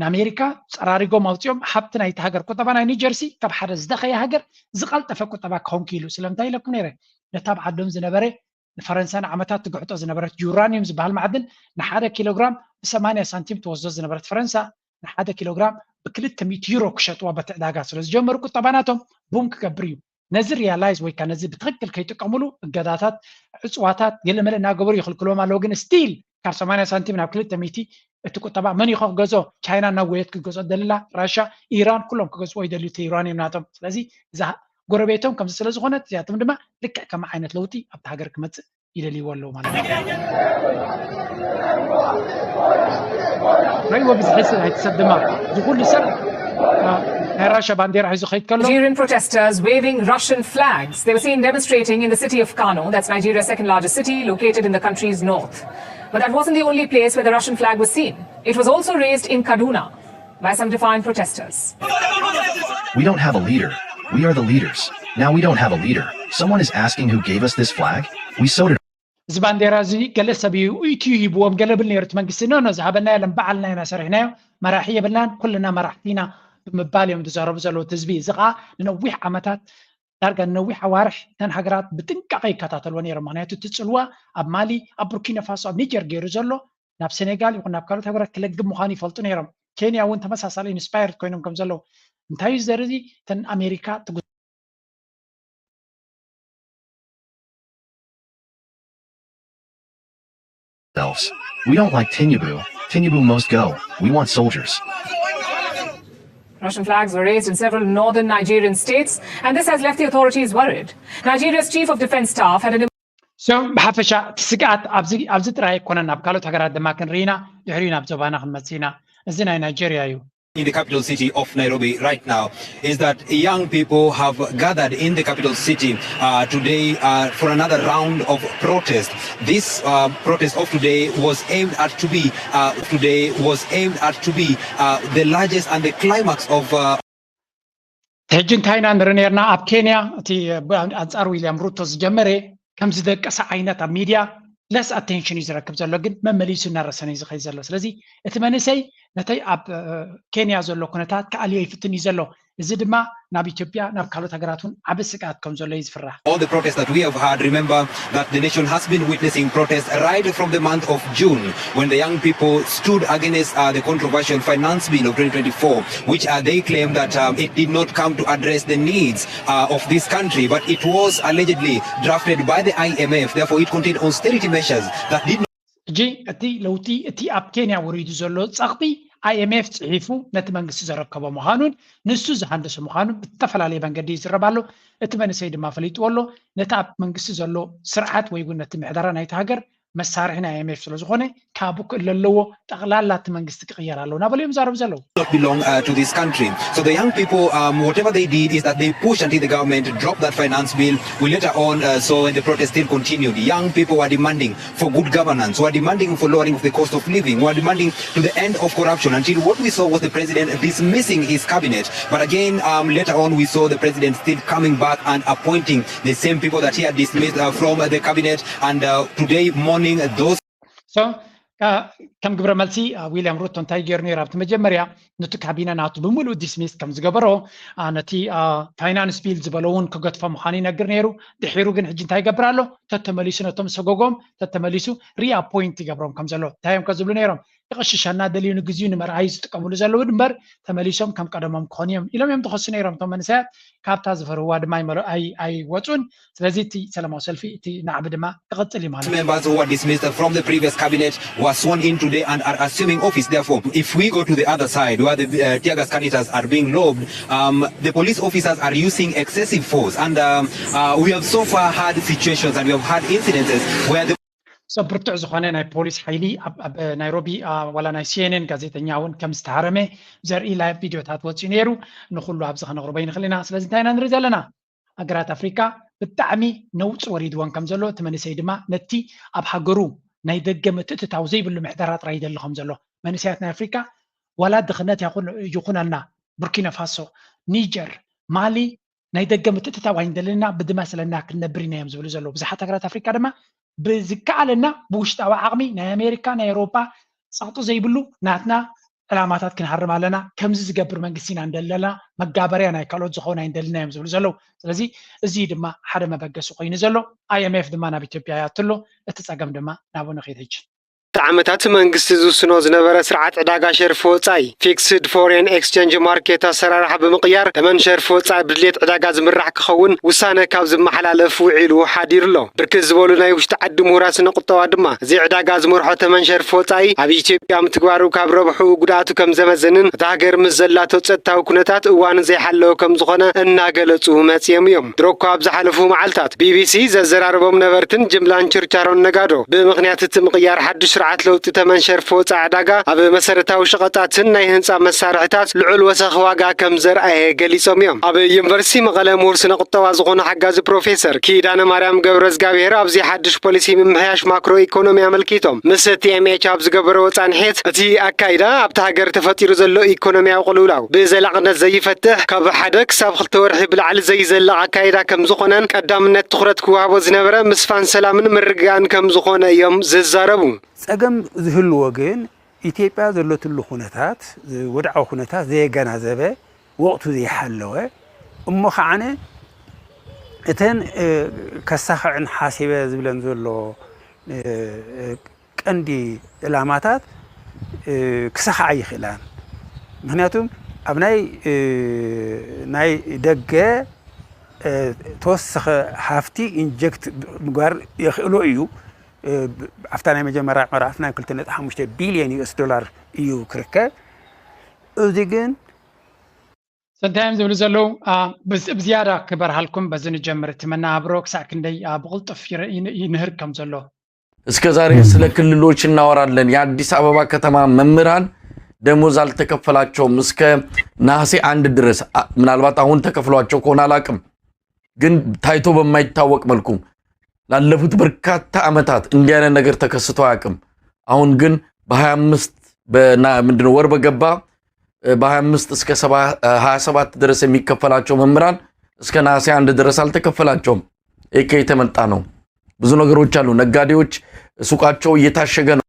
ንኣሜሪካ ፀራሪጎም ኣውፂኦም ሃብቲ ናይቲ ሃገር ቁጠባ ናይ ኒጀርሲ ካብ ሓደ ዝደኸየ ሃገር ዝቐልጠፈ ቁጠባ ክኸውን ክኢሉ። ስለምንታይ ኢለኩም ነይረ? ነቲ ኣብ ዓዶም ዝነበረ ንፈረንሳ ንዓመታት ትግሕጦ ዝነበረት ዩራኒየም ዝበሃል ማዕድን ንሓደ ኪሎግራም ብሰማንያ ሳንቲም ትወስዶ ዝነበረት ፈረንሳ ንሓደ ኪሎግራም ብክልተ ሚእቲ ዩሮ ክሸጥዋ በቲ ዕዳጋ ስለ ዝጀመሩ ቁጠባ ናቶም ቡም ክገብር እዩ። ነዚ ሪያላይዝ ወይ ከዓ ነዚ ብትክክል ከይጥቀሙሉ እገዳታት፣ ዕፅዋታት ገለመለ እናገበሩ ይኽልክልዎም ኣለዉ። ግን ስቲል ካብ ሰማንያ ሳንቲም ናብ ክልተ ሚእቲ እቲ ቁጠባ መን እዩ ክገዝኦ? ቻይና እናወየት ክገዝኦ ደልላ፣ ራሻ፣ ኢራን ኩሎም ክገዝኦ ይደልዩ እቲ ዩራኒየም ናቶም። ስለዚ እዛ ጎረቤቶም ከምዚ ስለ ዝኾነት እዚኣቶም ድማ ልክዕ ከም ዓይነት ለውጢ ኣብቲ ሃገር ክመፅእ ይደልይዎ ኣለዉ ማለት እዩ። ረይዎ ብዝሒ ናይቲ ሰብ ድማ እዚ ኩሉ ሰብ ናይ ራሻ ባንዴራ ሒዙ ከይድ ከሎ Nigerian protesters waving Russian flags. They were seen demonstrating in the city of Kano, that's Nigeria's second largest city, located in the country's north. But that wasn't the only place where the Russian flag was seen. It was also raised in Kaduna by some defiant protesters. We don't have a leader. We are the leaders. Now we don't have a leader. Someone is asking who gave us this flag? We sewed it እዚ ባንዴራ እዚ ገለ ሰብ እዩ ኢትዩ ሂብዎም ገለ ብል ነይሩ እቲ መንግስቲ። ኖ ኖ፣ ዝሃበና የለን፣ ባዕልና ኢና ሰሪሕናዮ። መራሒ የብልናን፣ ኩልና መራሕቲ ኢና ብምባል እዮም ዝዛረቡ ዘለዉ እቲ ህዝቢ። እዚ ከዓ ንነዊሕ ዓመታት፣ ዳርጋ ንነዊሕ ኣዋርሕ እተን ሃገራት ብጥንቃቐ ይከታተልዎ ነይሮም። ምክንያቱ እቲ ፅልዋ ኣብ ማሊ፣ ኣብ ቡርኪና ፋሶ፣ ኣብ ኒጀር ገይሩ ዘሎ ናብ ሴኔጋል ይኹን ናብ ካልኦት ሃገራት ክለግብ ምዃኑ ይፈልጡ ነይሮም። ኬንያ እውን ተመሳሳሊ ኢንስፓየርድ ኮይኖም ከም ዘለዉ። እንታይ እዩ ዘርኢ እዚ? እተን ኣሜሪካ ትጉ ourselves. We don't like Tinubu. Tinubu must go. We want soldiers. Russian flags were raised in several northern Nigerian states, and this has left the authorities worried. Nigeria's chief of defense staff had an So ብሓፈሻ እቲ ስግኣት ኣብዚ ኣብዚ ጥራይ ኣይኮነን፣ ናብ ካልኦት ሃገራት ድማ ክንርኢ ኢና። ድሕሪኡ ናብ ዞባና ክንመጽእ ኢና። እዚ ናይ ናይጀርያ እዩ። In the capital city of Nairobi right now is that young people have gathered in the capital city uh, today uh, for another round of protest. This uh, protest of today was aimed at to be uh, today was aimed at to be uh, the largest and the climax of uh, ሕጂ እንታይ ኢና ንርኢ ነርና ኣብ ኬንያ እቲ ኣንጻር ዊልያም ሩቶ ዝጀመረ ከም ዝደቀሰ ዓይነት ኣብ ሚድያ ለስ ኣቴንሽን እዩ ዝረክብ ዘሎ፣ ግን መመሊሱ እናረሰነ እዩ ዝኸይድ ዘሎ። ስለዚ እቲ መንእሰይ ነተይ ኣብ ኬንያ ዘሎ ኩነታት ክኣልዮ ይፍትን እዩ ዘሎ። እዚ ድማ ናብ ኢትዮጵያ ናብ ካልኦት ሃገራት እውን ዓቢ ስግኣት ከም ዘሎ እዩ ዝፍራሕ። All the protests that we have had, remember that the nation has been witnessing protests right from the month of June when the young people stood against uh, the controversial finance bill of twenty twenty-four, which uh, they claim that um, it did not come to address the needs uh, of this country, but it was allegedly drafted by the I M F. Therefore, it contained austerity measures that did not ሕጂ እቲ ለውጢ እቲ ኣብ ኬንያ ወሪዱ ዘሎ ጸቕጢ ኣይኤምኤፍ ጽሒፉ ነቲ መንግስቲ ዘረከቦ ምዃኑን ንሱ ዝሃንደሶ ምዃኑን ብዝተፈላለየ መንገዲ ይዝረብ ኣሎ። እቲ መንእሰይ ድማ ፈሊጥዎ ኣሎ። ነቲ ኣብ መንግስቲ ዘሎ ስርዓት ወይ እውን ነቲ ምሕደራ ናይቲ ሃገር መሳርሒ ናይ ኣይኤምኤፍ ስለ ዝኾነ ካብኡ ክእለ ኣለዎ። ጠቕላላ እቲ መንግስቲ ክቕየር ኣለዎ እናበሉ እዮም ዝዛረቡ ዘለዉ። not belong uh, to this country. So the young people, um, whatever they did is that they pushed until the government dropped that finance bill. We later on uh, saw when the protest still continued. Young people were demanding for good governance, were demanding for lowering of the cost of living, were demanding to the end of corruption until what we saw was the president dismissing his cabinet. But again, um, later on, we saw the president still coming back and appointing the same people that he had dismissed uh, from the cabinet. And uh, today morning, those So, ከ- ከም ግብረ መልሲ ዊልያም ሩቶ እንታይ ገይሩ ነይሩ ኣብቲ መጀመርያ? ነቲ ካቢነ ናቱ ብምሉእ ዲስሚስ ከም ዝገበሮ፣ ነቲ ፋይናንስ ቢል ዝበሎ እውን ክገድፎ ምዃኑ ይነግር ነይሩ። ድሒሩ ግን ሕጂ እንታይ ይገብር ኣሎ? ተተመሊሱ ነቶም ሰጎጎም ተተመሊሱ ሪኣፖይንት ይገብሮም ከም ዘሎ እንታይ እዮም ከዝብሉ ነይሮም? ይቕሽሸና ደልዩ ንግዚኡ ንምርኣይ ዝጥቀምሉ ዘለዉ እምበር ተመሊሶም ከም ቀደሞም ክኾኑ እዮም ኢሎም እዮም ዝኸሱ ነይሮም። እቶም መንእሰያት ካብታ ዝፈርህዋ ድማ ኣይመለ- ኣይ- ኣይወፁን። ስለዚ እቲ ሰላማዊ ሰልፊ እቲ ናዕቢ ድማ ክቕፅል እዩ ማለት እዩ። Members who were dismissed from the previous cabinet were sworn in today and are assuming office. Therefore, if we go to the other side where the uh, tear gas canisters are being lobbed, um, the police officers are using excessive force. And um, uh, we have so far had situations and we have had incidences where the So ብርቱዕ ዝኾነ ናይ ፖሊስ ሓይሊ ኣብ ኣብ ናይሮቢ አ፣ ዋላ ናይ ሲኤንኤን ጋዜጠኛ እውን ከም ዝተሃረመ ዘርኢ ላይቭ ቪድዮታት ወፂኡ ነይሩ። ንኩሉ ኣብዚ ከነቕርቦ ይንኽእል ኢና። ስለዚ እንታይ ኢና ንርኢ ዘለና? ሃገራት ኣፍሪካ ብጣዕሚ ነውፂ ወሪድወን ከም ዘሎ፣ እቲ መንእሰይ ድማ ነቲ ኣብ ሃገሩ ናይ ደገ ምትእትታው ዘይብሉ ምሕደራ ጥራይ ይደሊ ከም ዘሎ፣ መንእሰያት ናይ ኣፍሪካ ዋላ ድኽነት ያኹን- ይኹነልና፣ ቡርኪና ፋሶ፣ ኒጀር፣ ማሊ ናይ ደገ ምትእትታው ኣይንደልንና፣ ብድመ ስለና ክንነብር ኢና እዮም ዝብሉ ዘለዉ። ብዙሓት ሃገራት ኣፍሪካ ድማ ብዝከኣለና ብውሽጣዊ ዓቕሚ ናይ ኣሜሪካ ናይ ኤውሮጳ ጸቕጢ ዘይብሉ ናትና ዕላማታት ክንሃርም ኣለና። ከምዚ ዝገብር መንግስቲ ኢና እንደለና፣ መጋበርያ ናይ ካልኦት ዝኸውን ኣይንደልና እዮም ዝብሉ ዘለዉ። ስለዚ እዚ ድማ ሓደ መበገሲ ኮይኑ ዘሎ። ኣይኤምኤፍ ድማ ናብ ኢትዮጵያ ይኣቱ ኣሎ። እቲ ጸገም ድማ ናብኡ ንኸይድ ሕጂ። ዓመታት መንግስቲ ዝውስኖ ዝነበረ ስርዓት ዕዳጋ ሸርፊ ወጻኢ፣ ፊክስድ ፎሬን ኤክስቼንጅ ማርኬት ኣሰራርሓ ብምቕያር፣ ተመን ሸርፊ ወጻኢ ብድሌት ዕዳጋ ዝምራሕ ክኸውን ውሳነ ካብ ዝመሓላለፍ ውዒሉ ሓዲሩ ኣሎ። ብርክት ዝበሉ ናይ ውሽጢ ዓዲ ምሁራት ስነ ቁጠባ ድማ፣ እዚ ዕዳጋ ዝመርሖ ተመን ሸርፊ ወጻኢ ኣብ ኢትዮጵያ ምትግባሩ ካብ ረብሕኡ ጉድኣቱ ከም ዘመዘንን፣ እታ ሃገር ምስ ዘላቶ ጸጥታዊ ኩነታት እዋኑ ዘይሓለወ ከም ዝኾነ እናገለጹ መጺኦም እዮም። ድሮ እኳ ኣብ ዝሓለፉ መዓልታት ቢቢሲ ዘዘራረቦም ነበርትን ጅምላን ችርቻሮን ነጋዶ ብምኽንያት እቲ ምቕያር ሓድሽ ስርዓት ለውጢ ተመን ሸርፊ ወጻኢ ዕዳጋ ኣብ መሰረታዊ ሸቐጣትን ናይ ህንጻ መሳርሕታት ልዑል ወሰኽ ዋጋ ከም ዘርኣየ ገሊጾም እዮም። ኣብ ዩኒቨርሲቲ መቐለ ምሁር ስነ ቁጠባ ዝኾኑ ሓጋዚ ፕሮፌሰር ኪዳነ ማርያም ገብረ እግዚኣብሔር ኣብዚ ሓድሽ ፖሊሲ ምምሕያሽ ማክሮ ኢኮኖሚ ኣመልኪቶም፣ ምስ ቲኤምኤች ኣብ ዝገበረዎ ጻንሒት፣ እቲ ኣካይዳ ኣብታ ሃገር ተፈጢሩ ዘሎ ኢኮኖሚያዊ ቅልውላው ብዘላቕነት ዘይፈትሕ፣ ካብ ሓደ ክሳብ ክልተ ወርሒ ብላዕሊ ዘይዘልቕ ኣካይዳ ከም ዝኾነን ቀዳምነት ትኹረት ክወሃቦ ዝነበረ ምስፋን ሰላምን ምርግጋእን ከም ዝኾነ እዮም ዝዛረቡ። ጸገም ዝህልዎ ግን ኢትዮጵያ ዘለትሉ ኩነታት፣ ወድዓዊ ኩነታት ዘየገናዘበ፣ ወቕቱ ዘይሓለወ፣ እሞ ከዓነ እተን፣ እ፣ ከሳኽዕን ሓሲበ ዝብለን ዘሎ፣ እ፣ እ፣ ቀንዲ ዕላማታት፣ እ፣ ክሰኽዓ ይኽእላን። ምኽንያቱም ኣብ ናይ፣ እ፣ ናይ ደገ፣ እ፣ ተወሰኸ ሃፍቲ ኢንጀክት ምግባር የኽእሎ እዩ። እ፣ ብ-፣ ኣብታ ናይ መጀመርያ ምዕራፍ ናይ ክልተ ነጥቢ ሓሙሽተ ቢልዮን ዩ ኤስ ዶላር እዩ ክርከብ። እዚ ግን ሰንታዮም ዝብሉ ዘለዉ፣ አ፣ ብዝ-፣ ብዝያዳ ክበርሃልኩም በዚ ንጀምር። እቲ መነባብሮ ክሳዕ ክንደይ፣ አ፣ ብቕልጡፍ ይረ-፣ ይን-፣ ይንህር ከም ዘሎ። እስከ ዛሬ ስለ ክልሎች እናወራለን። የአዲስ አበባ ከተማ መምህራን ደሞዝ አልተከፈላቸውም። እስከ ነሐሴ አንድ ድረስ፣ አ፣ ምናልባት አሁን ተከፍሏቸው ከሆነ አላቅም፣ ግን ታይቶ በማይታወቅ መልኩ ላለፉት በርካታ ዓመታት እንዲህ አይነት ነገር ተከስቶ አያውቅም። አሁን ግን በሃያ አምስት በና-፣ ምንድነው ወር በገባ፣ እ፣ በሃያ አምስት እስከ ሰባ፣ እ፣ ሃያ ሰባት ድረስ የሚከፈላቸው መምህራን እስከ ነሐሴ አንድ ድረስ አልተከፈላቸውም። ይሄ ከየት የመጣ ነው? ብዙ ነገሮች አሉ። ነጋዴዎች ሱቃቸው እየታሸገ ነው።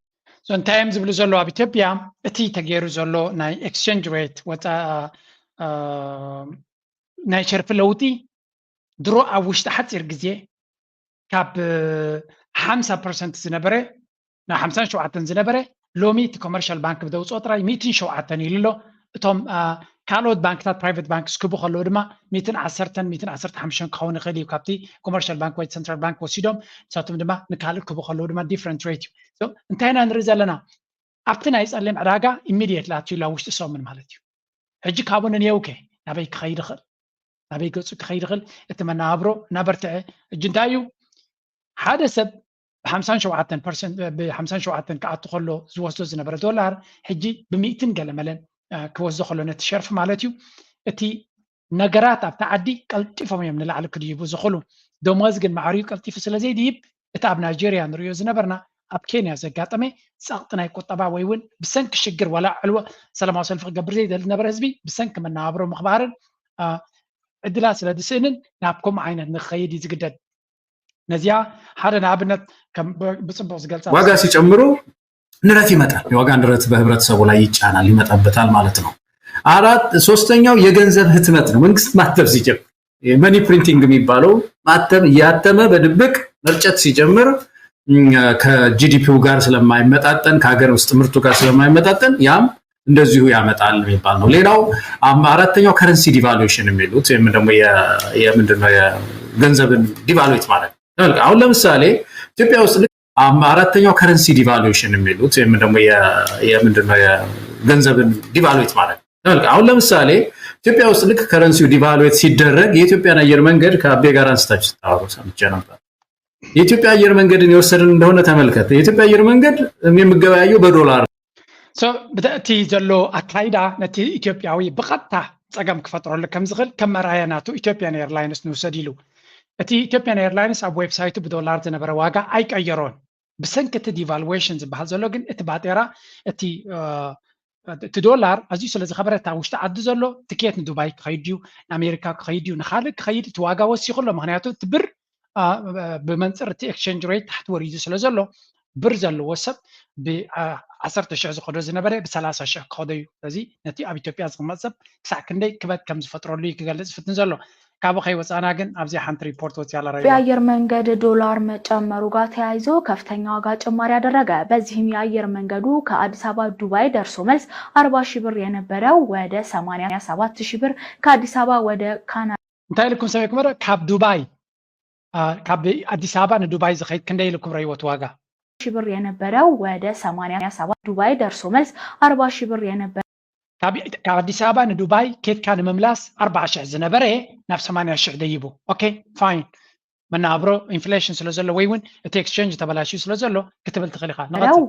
So እንታይ እዮም ዝብሉ ዘለዉ ኣብ ኢትዮጵያ? እቲ ተገይሩ ዘሎ ናይ ኤክስቼንጅ ሬት ወፃ-፣ አ፣ ናይ ሸርፊ ለውጢ ድሮ ኣብ ውሽጢ ሓፂር ግዜ ካብ ሓምሳ ፐርሰንት ዝነበረ ናብ ሓምሳን ሸውዓተን ዝነበረ ሎሚ እቲ ኮመርሻል ባንክ ብደውፅኦ ጥራይ ሚእትን ሸውዓተን ኢሉ ኣሎ። እቶም፣ አ፣ ካልኦት ባንክታት ፕራይቬት ባንክስ ክቡ ከለዉ ድማ ሚእትን ዓሰርተን ሚእትን ዓሰርተ ሓሙሽተን ክኸውን ይኽእል እዩ። ካብቲ ኮመርሻል ባንክ ወይ ሰንትራል ባንክ ወሲዶም ንሳቶም ድማ ንካልእ ክቡ ከለዉ ድማ ዲፍረንት ሬት እዩ። So እንታይ ኢና ንርኢ ዘለና? ኣብቲ ናይ ጸሊም ዕዳጋ ኢሚድየትሊ ኣትዩ ኣሎ ኣብ ውሽጢ ሰሙን ማለት እዩ። ሕጂ ካብኡ ንንየው ከ ናበይ ክኸይድ ይኽእል? ናበይ ገጹ ክኸይድ ይኽእል? እቲ መነባብሮ እናበርትዐ፣ ሕጂ እንታይ እዩ? ሓደ ሰብ ብሓምሳን ሸውዓተን ፐርሰንት፣ ብሓምሳን ሸውዓተን ክኣቱ ከሎ ዝወስዶ ዝነበረ ዶላር፣ ሕጂ ብሚእትን ገለ መለን፣ እ፣ ክወስዶ ከሎ ነቲ ሸርፊ ማለት እዩ። እቲ ነገራት ኣብቲ ዓዲ ቀልጢፎም እዮም ንላዕሊ ክድይቡ ዝኽእሉ። ደሞዝ ግን ማዕሪኡ ቀልጢፉ ስለ ዘይድይብ፣ እቲ ኣብ ናይጄርያ ንርእዮ ዝነበርና፣ ኣብ ኬንያ ዘጋጠመ ጸቕጢ ናይ ቁጠባ ወይ እውን ብሰንኪ ሽግር ዋላ ዕልወ ሰላማዊ ሰልፊ ክገብር ዘይደሊ ዝነበረ ህዝቢ ብሰንኪ መነባብሮ ምኽባርን፣ አ፣ ዕድላት ስለ ዝስእንን ናብ ከምኡ ዓይነት ንክኸይድ እዩ ዝግደድ። ነዚኣ ሓደ ንኣብነት ከም ብ-፣ ብጽቡቕ ዝገልጻ ዋጋ ሲጨምሩ ንረት ይመጣል። የዋጋ ንረት በህብረተሰቡ ላይ ይጫናል፣ ይመጣበታል ማለት ነው። አራት፣ ሶስተኛው የገንዘብ ህትመት ነው። መንግስት ማተብ ሲጀምር፣ መኒ ፕሪንቲንግ የሚባለው ማተብ እያተመ በድብቅ መርጨት ሲጀምር፣ እም፣ ከጂዲፒው ጋር ስለማይመጣጠን፣ ከሀገር ውስጥ ምርቱ ጋር ስለማይመጣጠን ያም እንደዚሁ ያመጣል የሚባል ነው። ሌላው አም-፣ አራተኛው ከረንሲ ዲቫሉዌሽን የሚሉት ወይም ደግሞ የ-፣ የምንድን ነው የገንዘብን ዲቫሉዌት ማለት ነው። ተመልከት፣ አሁን ለምሳሌ ኢትዮጵያ ውስጥ ልክ አም-፣ አራተኛው ከረንሲ ዲቫሉዌሽን የሚሉት ወይም ደግሞ የ-፣ የምንድን ነው የገንዘብን ዲቫሉዌት ማለት ነው። ተመልከት፣ አሁን ለምሳሌ ኢትዮጵያ ውስጥ ልክ ከረንሲው ዲቫሉዌት ሲደረግ የኢትዮጵያን አየር መንገድ ከአቤ ጋር አንስታችሁ ስታወሩ ሰምቼ ነበር። የኢትዮጵያ አየር መንገድን የወሰድን እንደሆነ ተመልከት። የኢትዮጵያ አየር መንገድ የሚገበያየው በዶላር ነው። So፣ ብተ-፣ እቲ ዘሎ ኣካይዳ ነቲ ኢትዮጵያዊ ብቐጥታ ጸገም ክፈጥረሉ ከም ዝኽእል ከም መርኣያ ናቱ ኢትዮጵያን ኤርላይንስ ንውሰድ ኢሉ። እቲ ኢትዮጵያን ኤርላይንስ ኣብ ዌብሳይቱ ብዶላር ዝነበረ ዋጋ ኣይቀየሮን። ብሰንኪ እቲ ዲቫልዌሽን ዝበሃል ዘሎ ግን እቲ ባጤራ፣ እቲ፣ እ፣ እቲ ዶላር ኣዝዩ ስለ ዝኸበረ፣ እታ ውሽጢ ዓዲ ዘሎ ትኬት ንዱባይ ክኸይድ ድዩ፣ ንኣሜሪካ ክኸይድ ድዩ፣ ንኻልእ ክኸይድ፣ እቲ ዋጋ ወሲኹ ኣሎ። ምኽንያቱ እቲ ብር፣ አ፣ ብመንፅር እቲ ኤክስቼንጅ ሬት ታሕቲ ወሪዱ ስለ ዘሎ፣ ብር ዘለዎ ሰብ ብ፣ አ፣ ዓሰርተ ሽሕ ዝኸዶ ዝነበረ ብሰላሳ ሽሕ ክኸዶ እዩ። ስለዚ ነቲ ኣብ ኢትዮጵያ ዝቕመጥ ሰብ ክሳዕ ክንደይ ክበት ከም ዝፈጥረሉ እዩ ክገልጽ ዝፍትን ዘሎ። ካብኡ ከይወፃና ግን ኣብዚ ሓንቲ ሪፖርት ወፂያ ኣላ። የአየር መንገድ ዶላር መጨመሩ ጋር ተያይዞ ከፍተኛ ዋጋ ጭማሪ አደረገ። በዚህም የአየር መንገዱ ከአዲስ አበባ ዱባይ ደርሶ መልስ አርባ ሺህ ብር የነበረው ወደ ሰማንያ ሰባት ሺህ ብር፣ ከአዲስ አበባ ወደ ካናዳ እንታይ ኢልኩም ሰሚዕኩም? ካብ ዱባይ ካብ ኣዲስ ኣበባ ንዱባይ ዝኸይድ ክንደይ ኢልኩም ረይወት ዋጋ? ሺህ ብር የነበረው ወደ ሰማንያ ሰባት፣ ዱባይ ደርሶ መልስ አርባ ሺህ ብር የነበረ ካብ ኣዲስ ኣበባ ንዱባይ ኬድካ ንምምላስ ኣርባዓ ሺሕ ዝነበረ ናብ ሰማንያ ሺሕ ደይቡ። ኦኬ፣ ፋይን። መናብሮ ኢንፍሌሽን ስለ ዘሎ ወይ እውን እቲ ኤክስቼንጅ ተበላሽዩ ስለ ዘሎ ክትብል ትኽእል ኢኻ።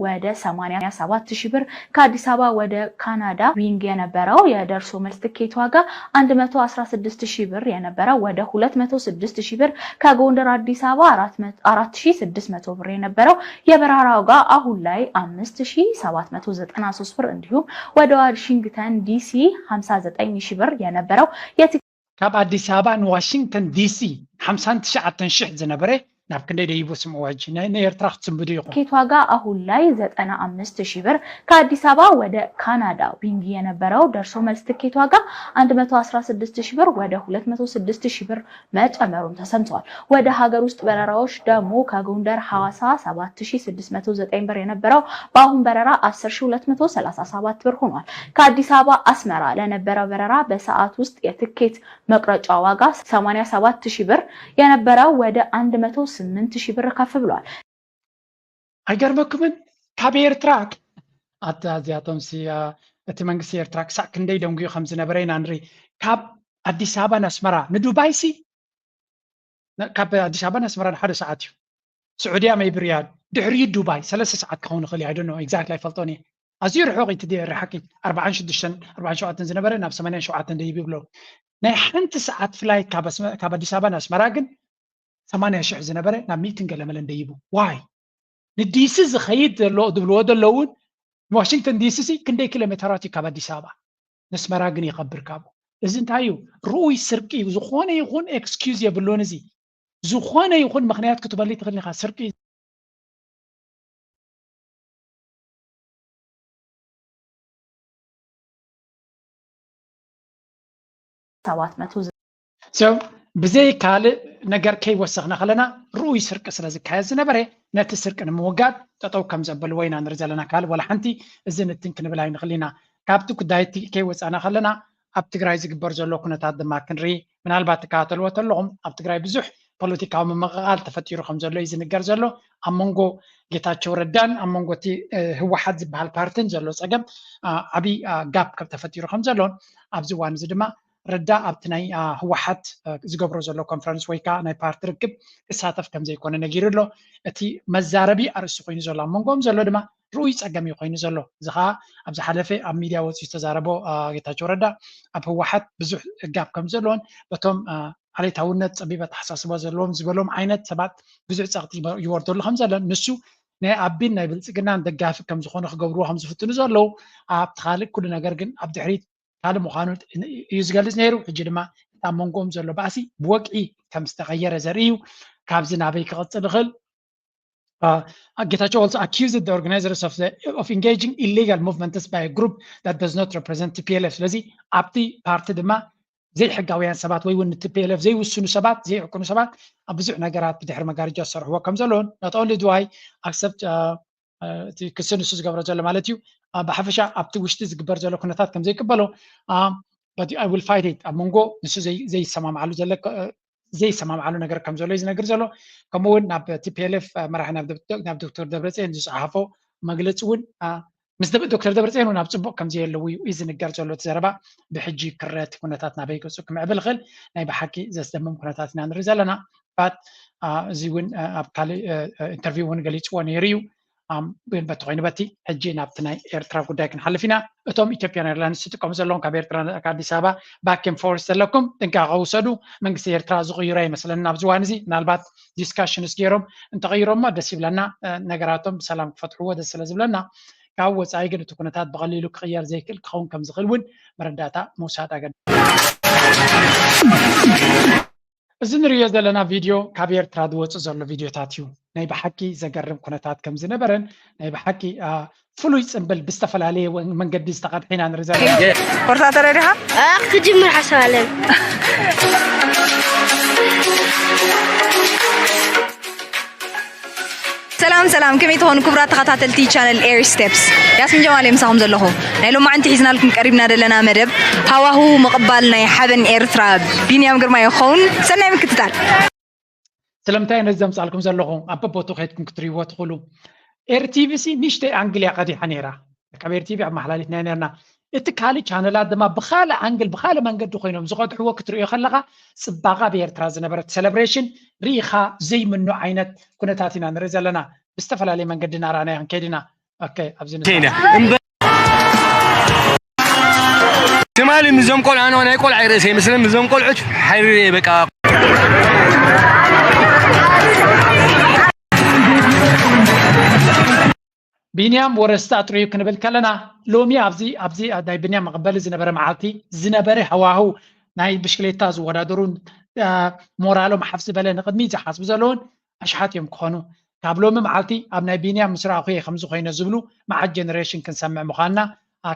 ወደ ሰማንያ ሰባት ሺህ ብር፣ ከአዲስ አበባ ወደ ካናዳ ዊንግ የነበረው የደርሶ መልስ ትኬት ዋጋ አንድ መቶ አስራ ስድስት ሺህ ብር የነበረው ወደ ሁለት መቶ ስድስት ሺህ ብር፣ ከጎንደር አዲስ አበባ አራት ሺህ ስድስት መቶ ብር የነበረው የበረራ ዋጋ አሁን ላይ አምስት ሺህ ሰባት መቶ ዘጠና ሶስት ብር እንዲሁም ወደ ዋሽንግተን ዲሲ ሀምሳ ዘጠኝ ሺህ ብር የነበረው የትኬት ካብ ኣዲስ ኣበባ ንዋሽንግተን ዲሲ ሓምሳን ትሽዓተን ሽሕ ዝነበረ ናብ ክንደይ ደይቡ ስምዕዋ ሕጂ? ናይ ንኤርትራ ክትስንብዱ ኢኹም። ትኬት ዋጋ አሁን ላይ ዘጠና አምስት ሺህ ብር፣ ከአዲስ አበባ ወደ ካናዳ ዊንግ የነበረው ደርሶ መልስ ትኬት ዋጋ አንድ መቶ አስራ ስድስት ሺህ ብር ወደ ሁለት መቶ ስድስት ሺህ ብር መጨመሩም ተሰምቷል። ወደ ሀገር ውስጥ በረራዎች ደግሞ ከጎንደር ሐዋሳ ሰባት ሺህ ስድስት መቶ ዘጠኝ ብር የነበረው በአሁን በረራ አስር ሺህ ሁለት መቶ ሰላሳ ሰባት ብር ሆኗል። ከአዲስ አበባ አስመራ ለነበረው በረራ በሰዓት ውስጥ የትኬት መቁረጫ ዋጋ ሰማንያ ሰባት ሺህ ብር የነበረው ወደ አንድ መቶ ስምንት ሺህ ብር ከፍ ብሏል። ኣይገርመኩምን? ካብ ኤርትራ ኣታ እዚኣቶም ሲ እቲ መንግስቲ ኤርትራ ክሳዕ ክንደይ ደንጉዩ ከም ዝነበረ ኢና ንርኢ። ካብ ኣዲስ ኣበባ ንኣስመራ ንዱባይ ሲ ካብ ኣዲስ ኣበባ ንኣስመራ ንሓደ ሰዓት እዩ። ስዑድያ maybe ሪያድ፣ ድሕሪኡ ዱባይ ሰለስተ ሰዓት ክኸውን ይኽእል እዩ። I don't know exactly ኣይፈልጦን እየ። ኣዝዩ ርሑቕ እቲ ርሓቂ ኣርባዓን ሽዱሽተን ኣርባዓን ሸውዓተን ዝነበረ ናብ ሰማንያን ሸውዓተን ደይብ ይብሎ። ናይ ሓንቲ ሰዓት ፍላይት ካብ ኣዲስ ኣበባ ንኣስመራ ግን ሰማንያ ሽሕ ዝነበረ ናብ ሚእትን ገለመለን ደይቡ። ዋይ ንዲሲ ዝኸይድ ዘሎ ዝብልዎ ዘለውን ዋሽንግተን ዲሲ ሲ ክንደይ ኪሎ ሜተራት እዩ ካብ ኣዲስ ኣበባ? ነስመራ ግን ይኸብር ካብኡ። እዚ እንታይ እዩ? ርኡይ ስርቂ እዩ። ዝኾነ ይኹን ኤክስኪዩዝ የብሉን። እዚ ዝኾነ ይኹን ምኽንያት ክትበሊ ትኽእል ኢኻ። ስርቂ ሰባት መቶ So ብዘይ ካልእ ነገር ከይወሰኽና ከለና ርኡይ ስርቂ ስለ ዝካየድ ዝነበረ ነቲ ስርቂ ንምውጋድ ጠጠው ከም ዘበልዎ ኢና ንርኢ ዘለና። ካልእ ዋላ ሓንቲ እዚ ንትን ክንብል ኣይንኽእል ኢና። ካብቲ ጉዳይ እቲ ከይወፃና ከለና ኣብ ትግራይ ዝግበር ዘሎ ኩነታት ድማ ክንርኢ ምናልባት ትከታተልዎ ተለኹም ኣብ ትግራይ ብዙሕ ፖለቲካዊ ምምቕቓል ተፈጢሩ ከም ዘሎ እዩ ዝንገር ዘሎ። ኣብ መንጎ ጌታቸው ረዳን ኣብ መንጎ እቲ ህወሓት ዝበሃል ፓርትን ዘሎ ፀገም ዓብዪ ጋፕ ከም ተፈጢሩ ከም ዘሎን ኣብዚ እዋን እዚ ድማ ረዳ ኣብቲ ናይ ህወሓት ዝገብሮ ዘሎ ኮንፈረንስ ወይ ከዓ ናይ ፓርቲ ርክብ ክሳተፍ ከም ዘይኮነ ነጊሩ ኣሎ። እቲ መዛረቢ ኣርእስቲ ኮይኑ ዘሎ ኣብ መንጎኦም ዘሎ ድማ ርኡይ ፀገም እዩ ኮይኑ ዘሎ። እዚ ከዓ ኣብ ዝሓለፈ ኣብ ሚድያ ወፂኡ ዝተዛረቦ ጌታቸው ረዳ ኣብ ህወሓት ብዙሕ ጋፕ ከም ዘለዎን በቶም ዓሌታውነት ፀቢብ ኣተሓሳስባ ዘለዎም ዝበሎም ዓይነት ሰባት ብዙሕ ፀቕጢ ይወርደሉ ከም ዘለን ንሱ ናይ ኣቢን ናይ ብልፅግናን ደጋፊ ከም ዝኾኑ ክገብርዎ ከም ዝፍትኑ ዘለዉ ኣብቲ ካልእ ኩሉ ነገር ግን ኣብ ድሕሪት ካልእ ምዃኑ እዩ ዝገልፅ ነይሩ። ሕጂ ድማ እቲ ኣብ መንጎኦም ዘሎ ባእሲ ብወግዒ ከም ዝተቐየረ ዘርኢ እዩ። ካብዚ ናበይ ክቐፅል ይኽእል? Uh, Getachew also accused the organizers of, the, of engaging illegal movements by a group that does not represent T P L F። ስለዚ ኣብቲ ፓርቲ ድማ ዘይሕጋውያን ሰባት ወይ እውን ቲ ፒ ኤል ኤፍ ዘይውስኑ ሰባት ዘይዕቅኑ ሰባት ኣብ ብዙሕ ነገራት ብድሕሪ መጋረጃ ዝሰርሕዎ ከም ዘለውን not only do I accept እቲ ክሲ ንሱ ዝገብሮ ዘሎ ማለት እዩ። ብሓፈሻ ኣብቲ ውሽጢ ዝግበር ዘሎ ኩነታት ከም ዘይቅበሎ I will fight it ኣብ መንጎ ንሱ ዘይሰማምዓሉ ዘሎ ዘይሰማምዓሉ ነገር ከም ዘሎ እዩ ዝነግር ዘሎ። ከምኡ እውን ናብ ቲ ፒ ኤል ኤፍ መራሒ ናብ ዶክተር ደብረፅዮን ዝፀሓፎ መግለፂ እውን ምስ ዶክተር ደብረፅዮን እውን ኣብ ፅቡቕ ከም ዘየለዉ እዩ ዝንገር ዘሎ። እቲ ዘረባ ብሕጂ ክረቲ ኩነታት ናበይ ገፁ ክምዕብል ይኽእል ናይ ብሓቂ ዘስደምም ኩነታት ኢና ንርኢ ዘለና። ባት እዚ እውን ኣብ ካልእ ኢንተርቪው እውን ገሊፅዎ ነይሩ እዩ። ግን በቲ ኮይኑ በቲ ሕጂ ናብቲ ናይ ኤርትራ ጉዳይ ክንሓልፍ ኢና። እቶም ኢትዮጵያን ኤርላይንስ ትጥቀሙ ዘለኹም ካብ ኤርትራ ካብ ኣዲስ ኣበባ ባክ ኤንድ ፎርስ ዘለኩም ጥንቃቐ ውሰዱ። መንግስቲ ኤርትራ ዝቕይሮ ኣይመስለና ኣብዚ እዋን እዚ። ምናልባት ዲስካሽንስ ገይሮም እንተቐይሮሞ ደስ ይብለና። ነገራቶም ብሰላም ክፈትሕዎ ደስ ስለ ዝብለና ካብ ወፃኢ ግን እቲ ኩነታት ብቐሊሉ ክቕየር ዘይክእል ክኸውን ከም ዝኽእል እውን መረዳእታ ምውሳድ ኣገዳሲ። እዚ ንሪኦ ዘለና ቪድዮ ካብ ኤርትራ ዝወፅእ ዘሎ ቪድዮታት እዩ። ናይ ብሓቂ ዘገርም ኩነታት ከም ዝነበረን ናይ ብሓቂ ፍሉይ ፅምብል ብዝተፈላለየ መንገዲ ዝተቐድሐ ኢና ንርኢ ዘለና። ኮርታ ተረዲኻ? ክጅምር ሓሳብ ኣለኒ። ሰላም ሰላም፣ ከመይ ትኾኑ ክቡራት ተኸታተልቲ ቻነል ኤሪ ስቴፕስ? ያስሚን ጀማል እየ ምሳኹም ዘለኹ። ናይ ሎማዓንቲ ሒዝናልኩም ቀሪብና ዘለና መደብ ሃዋሁ ምቕባል ናይ ሓበን ኤርትራ ቢንያም ግርማ ይኸውን። ሰናይ ምክትታል። ስለምንታይ ነዚ ዘምጻልኩም ዘለኹ ኣብ በቦቱ ከይድኩም ክትሪእዎ ትኽእሉ። ኤር ቲቪ ሲ ንእሽተይ ኣንግል እያ ቀዲሓ ነይራ። ካብ ኤር ቲቪ ኣመሓላሊፍና ነርና። እቲ ካልእ ቻነላት ድማ ብኻልእ ኣንግል ብኻልእ መንገዲ ኮይኖም ዝቐድሕዎ ክትሪኦ ከለኻ ጽባቐ ኣብ ኤርትራ ዝነበረት ሰለብሬሽን ርኢኻ ዘይምኖ ዓይነት ኩነታት ኢና ንርኢ ዘለና። ብዝተፈላለየ መንገዲ እናረኣናዮ ክንከይድ ኢና። ኦኬ፣ ኣብዚ ንሳ ቴና እምበ- ትማሊ ምስዞም ቆልዓ፣ ኣነ ናይ ቆልዓ ርእሰ ይመስለን፣ ምስዞም ቆልዑት ሓይሪ በቃ። ቢንያም ወረስታ ጥሪዩ ክንብል ከለና፣ ሎሚ ኣብዚ ኣብዚ ናይ ቢንያም መቐበሊ ዝነበረ መዓልቲ ዝነበረ ሃዋሁ፣ ናይ ብሽክሌታ ዝወዳደሩን ሞራሎም ሓፍ ዝበለ ንቕድሚት ዝሓስቡ ዘለውን ኣሽሓት እዮም ክኾኑ። ካብ ሎሚ መዓልቲ ኣብ ናይ ቢንያም ምስ ረኣኹ እየ ከምዚ ኮይነ ዝብሉ መዓት ጀነሬሽን ክንሰምዕ ምዃንና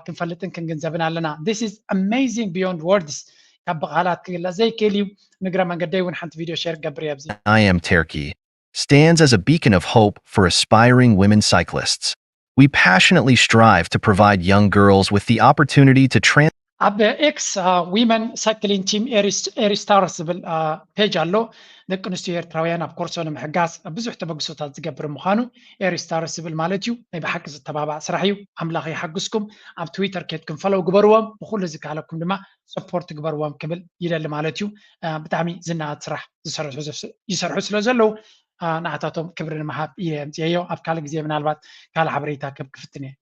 ክንፈልጥን ክንግንዘብን ኣለና። This is amazing beyond words። ካብ ብቓላት ክግለጽ ዘይክእል እዩ። ንግረ መንገደይ እውን ሓንቲ ቪድዮ ሼር ክገብር እየ ኣብዚ። I am Turkey stands as a beacon of hope for aspiring women cyclists. We passionately strive to provide young girls with the opportunity to trans- ኣብ ኤክስ ዊመን ሳይክሊንግ ቲም ኤሪስታርስ ዝብል ፔጅ ኣሎ። ደቂ ኣንስትዮ ኤርትራውያን ኣብ ኮርሶ ንምሕጋዝ ብዙሕ ተበግሶታት ዝገብር ምዃኑ ኤሪስታርስ ዝብል ማለት እዩ። ናይ ብሓቂ ዝተባባዕ ስራሕ እዩ። ኣምላኽ ይሓግዝኩም። ኣብ ትዊተር ኬድኩም ፈለው ግበርዎም፣ ብኩሉ ዝከኣለኩም ድማ ሰፖርት ግበርዎም ክብል ይደሊ ማለት እዩ። ብጣዕሚ ዝነኣድ ስራሕ ይሰርሑ ስለ ዘለዉ ንዓታቶም ክብሪ ንምሃብ እየ ኣምፅኤዮ። ኣብ ካልእ ግዜ ምናልባት ካልእ ሓበሬታ ክህብ ክፍትን እየ።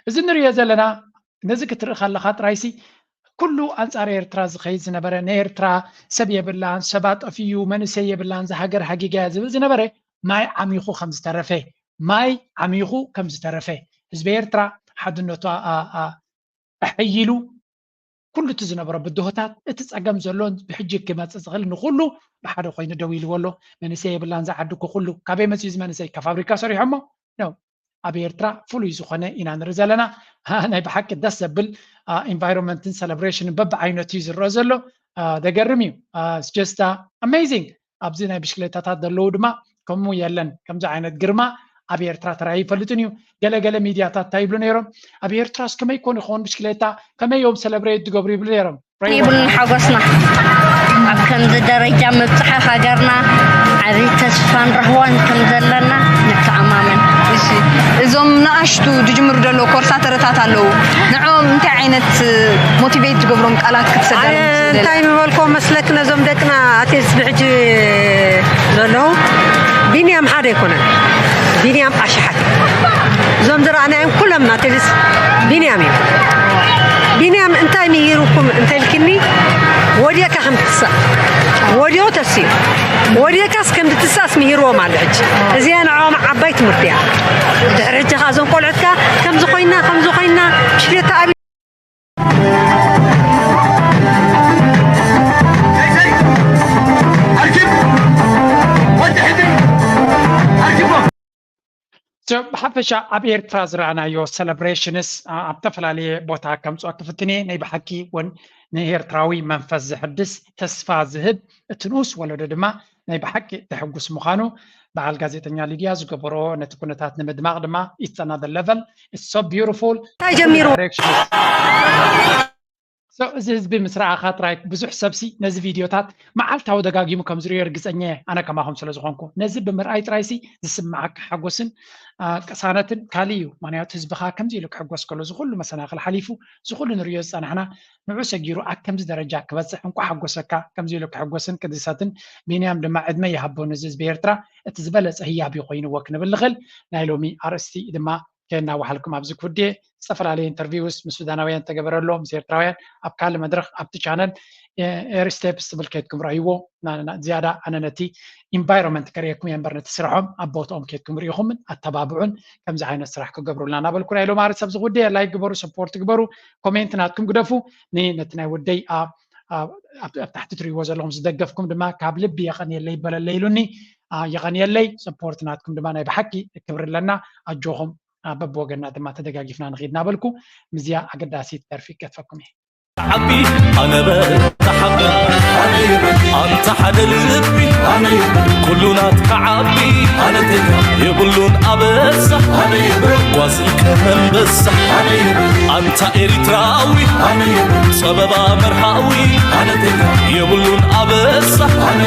እዚ ንሪኦ ዘለና ነዚ ክትርኢ ከለኻ ጥራይሲ ኩሉ ኣንፃር ኤርትራ ዝኸይድ ዝነበረ፣ ንኤርትራ ሰብ የብላን፣ ሰባ ጠፊኡ፣ መንእሰይ የብላን፣ እዛ ሃገር ሃጊጋ እያ ዝብል ዝነበረ ማይ ዓሚኹ ከም ዝተረፈ፣ ማይ ዓሚኹ ከም ዝተረፈ፣ ህዝቢ ኤርትራ ሓድነቱ ኣሕይሉ ኩሉ እቲ ዝነበሮ ብድሆታት፣ እቲ ጸገም ዘሎን ብሕጂ ክመጽእ ዝኽእል ንኹሉ ብሓደ ኮይኑ ደው ኢልዎ ኣሎ። መንእሰይ የብላን፣ ዝዓዲ እኮ ኩሉ ካበይ መጽኡ እዚ መንእሰይ? ካብ ፋብሪካ ሰሪሖሞ? ኖ። ኣብ ኤርትራ ፍሉይ ዝኾነ ኢና ንርኢ ዘለና። ናይ ብሓቂ ደስ ዘብል ኢንቫይሮንመንትን ሰለብሬሽንን በብዓይነቱ እዩ ዝረአ ዘሎ። ደገርም እዩ። Just amazing። ኣብዚ ናይ ብሽክሌታታት ዘለዉ ድማ ከምኡ የለን። ከምዚ ዓይነት ግርማ ኣብ ኤርትራ ተራእዩ ይፈልጥን እዩ። ገለገለ ሚድያታት እንታይ ይብሉ ነይሮም? ኣብ ኤርትራስ ከመይ ኮን ይኸውን ብሽክሌታ? ከመይ እዮም ሰለብሬት ዝገብሩ ይብሉ ነይሮም። የብሉን ሓጎስና ኣብ ከምዚ ደረጃ ምብፅሐ ሃገርና ዓብዪ ተስፋ ንረኽቦን ከም ዘለና ንተኣማመን። እሺ፣ እዞም ንኣሽቱ ዝጅምሩ ዘለዉ ኮርሳተረታት ኣለዉ፣ ንዕኦም እንታይ ዓይነት ሞቲቬት ዝገብሮም ቃላት ክትሰደሎም ኣነ ትደሊ? እንታይ ምበልኮ መስለክ ነዞም ደቅና ኣትሌትስ ብሕጂ ዘለዉ ቢንያም ሓደ ኣይኮነን፣ ቢንያም ኣሽሓት እዞም ዝረኣናዮም ኩሎም ኣትሌትስ ቢንያም እዩ። ቢንያም እንታይ ምሂሩኩም እንተልክኒ፣ ወዲእካ ከም ትትሳእ፣ ወዲኦ ተስዩ፣ ወዲእካስ ከም ትትሳእስ ምሂርዎም ኣሎ። ሕጂ እዚኣ ንዕኦም ዓባይ ትምህርቲ እያ። ድሕሪ ሕጂ ከኣ እዞም ቆልዑትካ ከምዚ ኮይና፣ ከምዚ ኮይና፣ ሽሌታ ኣብ ብሓፈሻ ኣብ ኤርትራ ዝረኣናዮ ሰለብሬሽንስ ኣብ ዝተፈላለየ ቦታ ከምፅኦ ክፍትን እየ። ናይ ብሓቂ እውን ንኤርትራዊ መንፈስ ዘሕድስ፣ ተስፋ ዝህብ፣ እቲ ንኡስ ወለዶ ድማ ናይ ብሓቂ ተሕጉስ ምዃኑ በዓል ጋዜጠኛ ሊድያ ዝገበሮ ነቲ ኩነታት ንምድማቕ ድማ it's another level, it's so beautiful። እንታይ ጀሚሩ? So፣ እዚ ህዝቢ ምስ ረኣኻ ጥራይ ብዙሕ ሰብሲ ነዚ ቪድዮታት መዓልታዊ ደጋጊሙ ከም ዝርእዮ ርግጸኛ እየ። ኣነ ከማኹም ስለ ዝኾንኩ ነዚ ብምርኣይ ጥራይሲ ዝስምዓካ ሓጎስን ቅሳነትን ካልእ እዩ። ምኽንያቱ ህዝብኻ ከምዚ ኢሉ ክሕጎስ ከሎ፣ ዝኹሉ መሰናኽል ሓሊፉ፣ ዝኹሉ ንርእዮ ዝጸናሕና ንዑ ሰጊሩ ኣብ ከምዚ ደረጃ ክበጽሕ እንቋዕ ሓጎሰካ። ከምዚ ኢሉ ክሕጎስን ክድሰትን፣ ቢንያም ድማ ዕድመ ይሃቦ ነዚ ህዝቢ ኤርትራ እቲ ዝበለጸ ህያብ እዩ ኮይንዎ ክንብል ንኽእል። ናይ ሎሚ ኣርእስቲ ድማ ከየናዋሓልኩም ኣብዚ ክውድእ እየ። ዝተፈላለዩ ኢንተርቪውስ ምስ ሱዳናውያን ተገበረ ኣሎ፣ ምስ ኤርትራውያን ኣብ ካልእ መድረኽ ኣብቲ ቻነል ኤሪ ስቴፕስ ትብል ከይድኩም ረእይዎ። ዝያዳ ኣነ ነቲ ኢንቫይሮንመንት ከርእየኩም እየ እምበር ነቲ ስርሖም ኣብ ቦትኦም ከይድኩም ርኢኹምን ኣተባብዑን ከምዚ ዓይነት ስራሕ ክገብሩልና እናበልኩ ናይ ሎማሪ ሰብ ዝጉድየ ላይክ ግበሩ፣ ሰፖርት ግበሩ፣ ኮሜንት ናትኩም ግደፉ። ነቲ ናይ ወደይ ኣብ ታሕቲ ትርእይዎ ዘለኹም ዝደገፍኩም ድማ ካብ ልቢ የቐንየለይ ይበለለይ ኢሉኒ። የቐንየለይ። ሰፖርት ናትኩም ድማ ናይ ብሓቂ ክብሪ ኣለና። ኣጆኹም። በብወገና ድማ ተደጋጊፍና ንኺድ እናበልኩ ምስዚኣ ኣገዳሲት ደርፊ ክገድፈኩም እየ። ዓቢ ኣነበ ተሓበ ኣነ ይብል ኣንታ ሓደ ልቢ ኣነ ይብል ኩሉ ናትካ ዓቢ ኣነ ቴካ የብሉን ኣበሳ ኣነ ይብል ጓዝን ከመንበሳ ኣነ ይብል ኣንታ ኤሪትራዊ ኣነ ይብል ጸበባ መርሃዊ ኣነ ቴካ የብሉን ኣበሳ ኣነ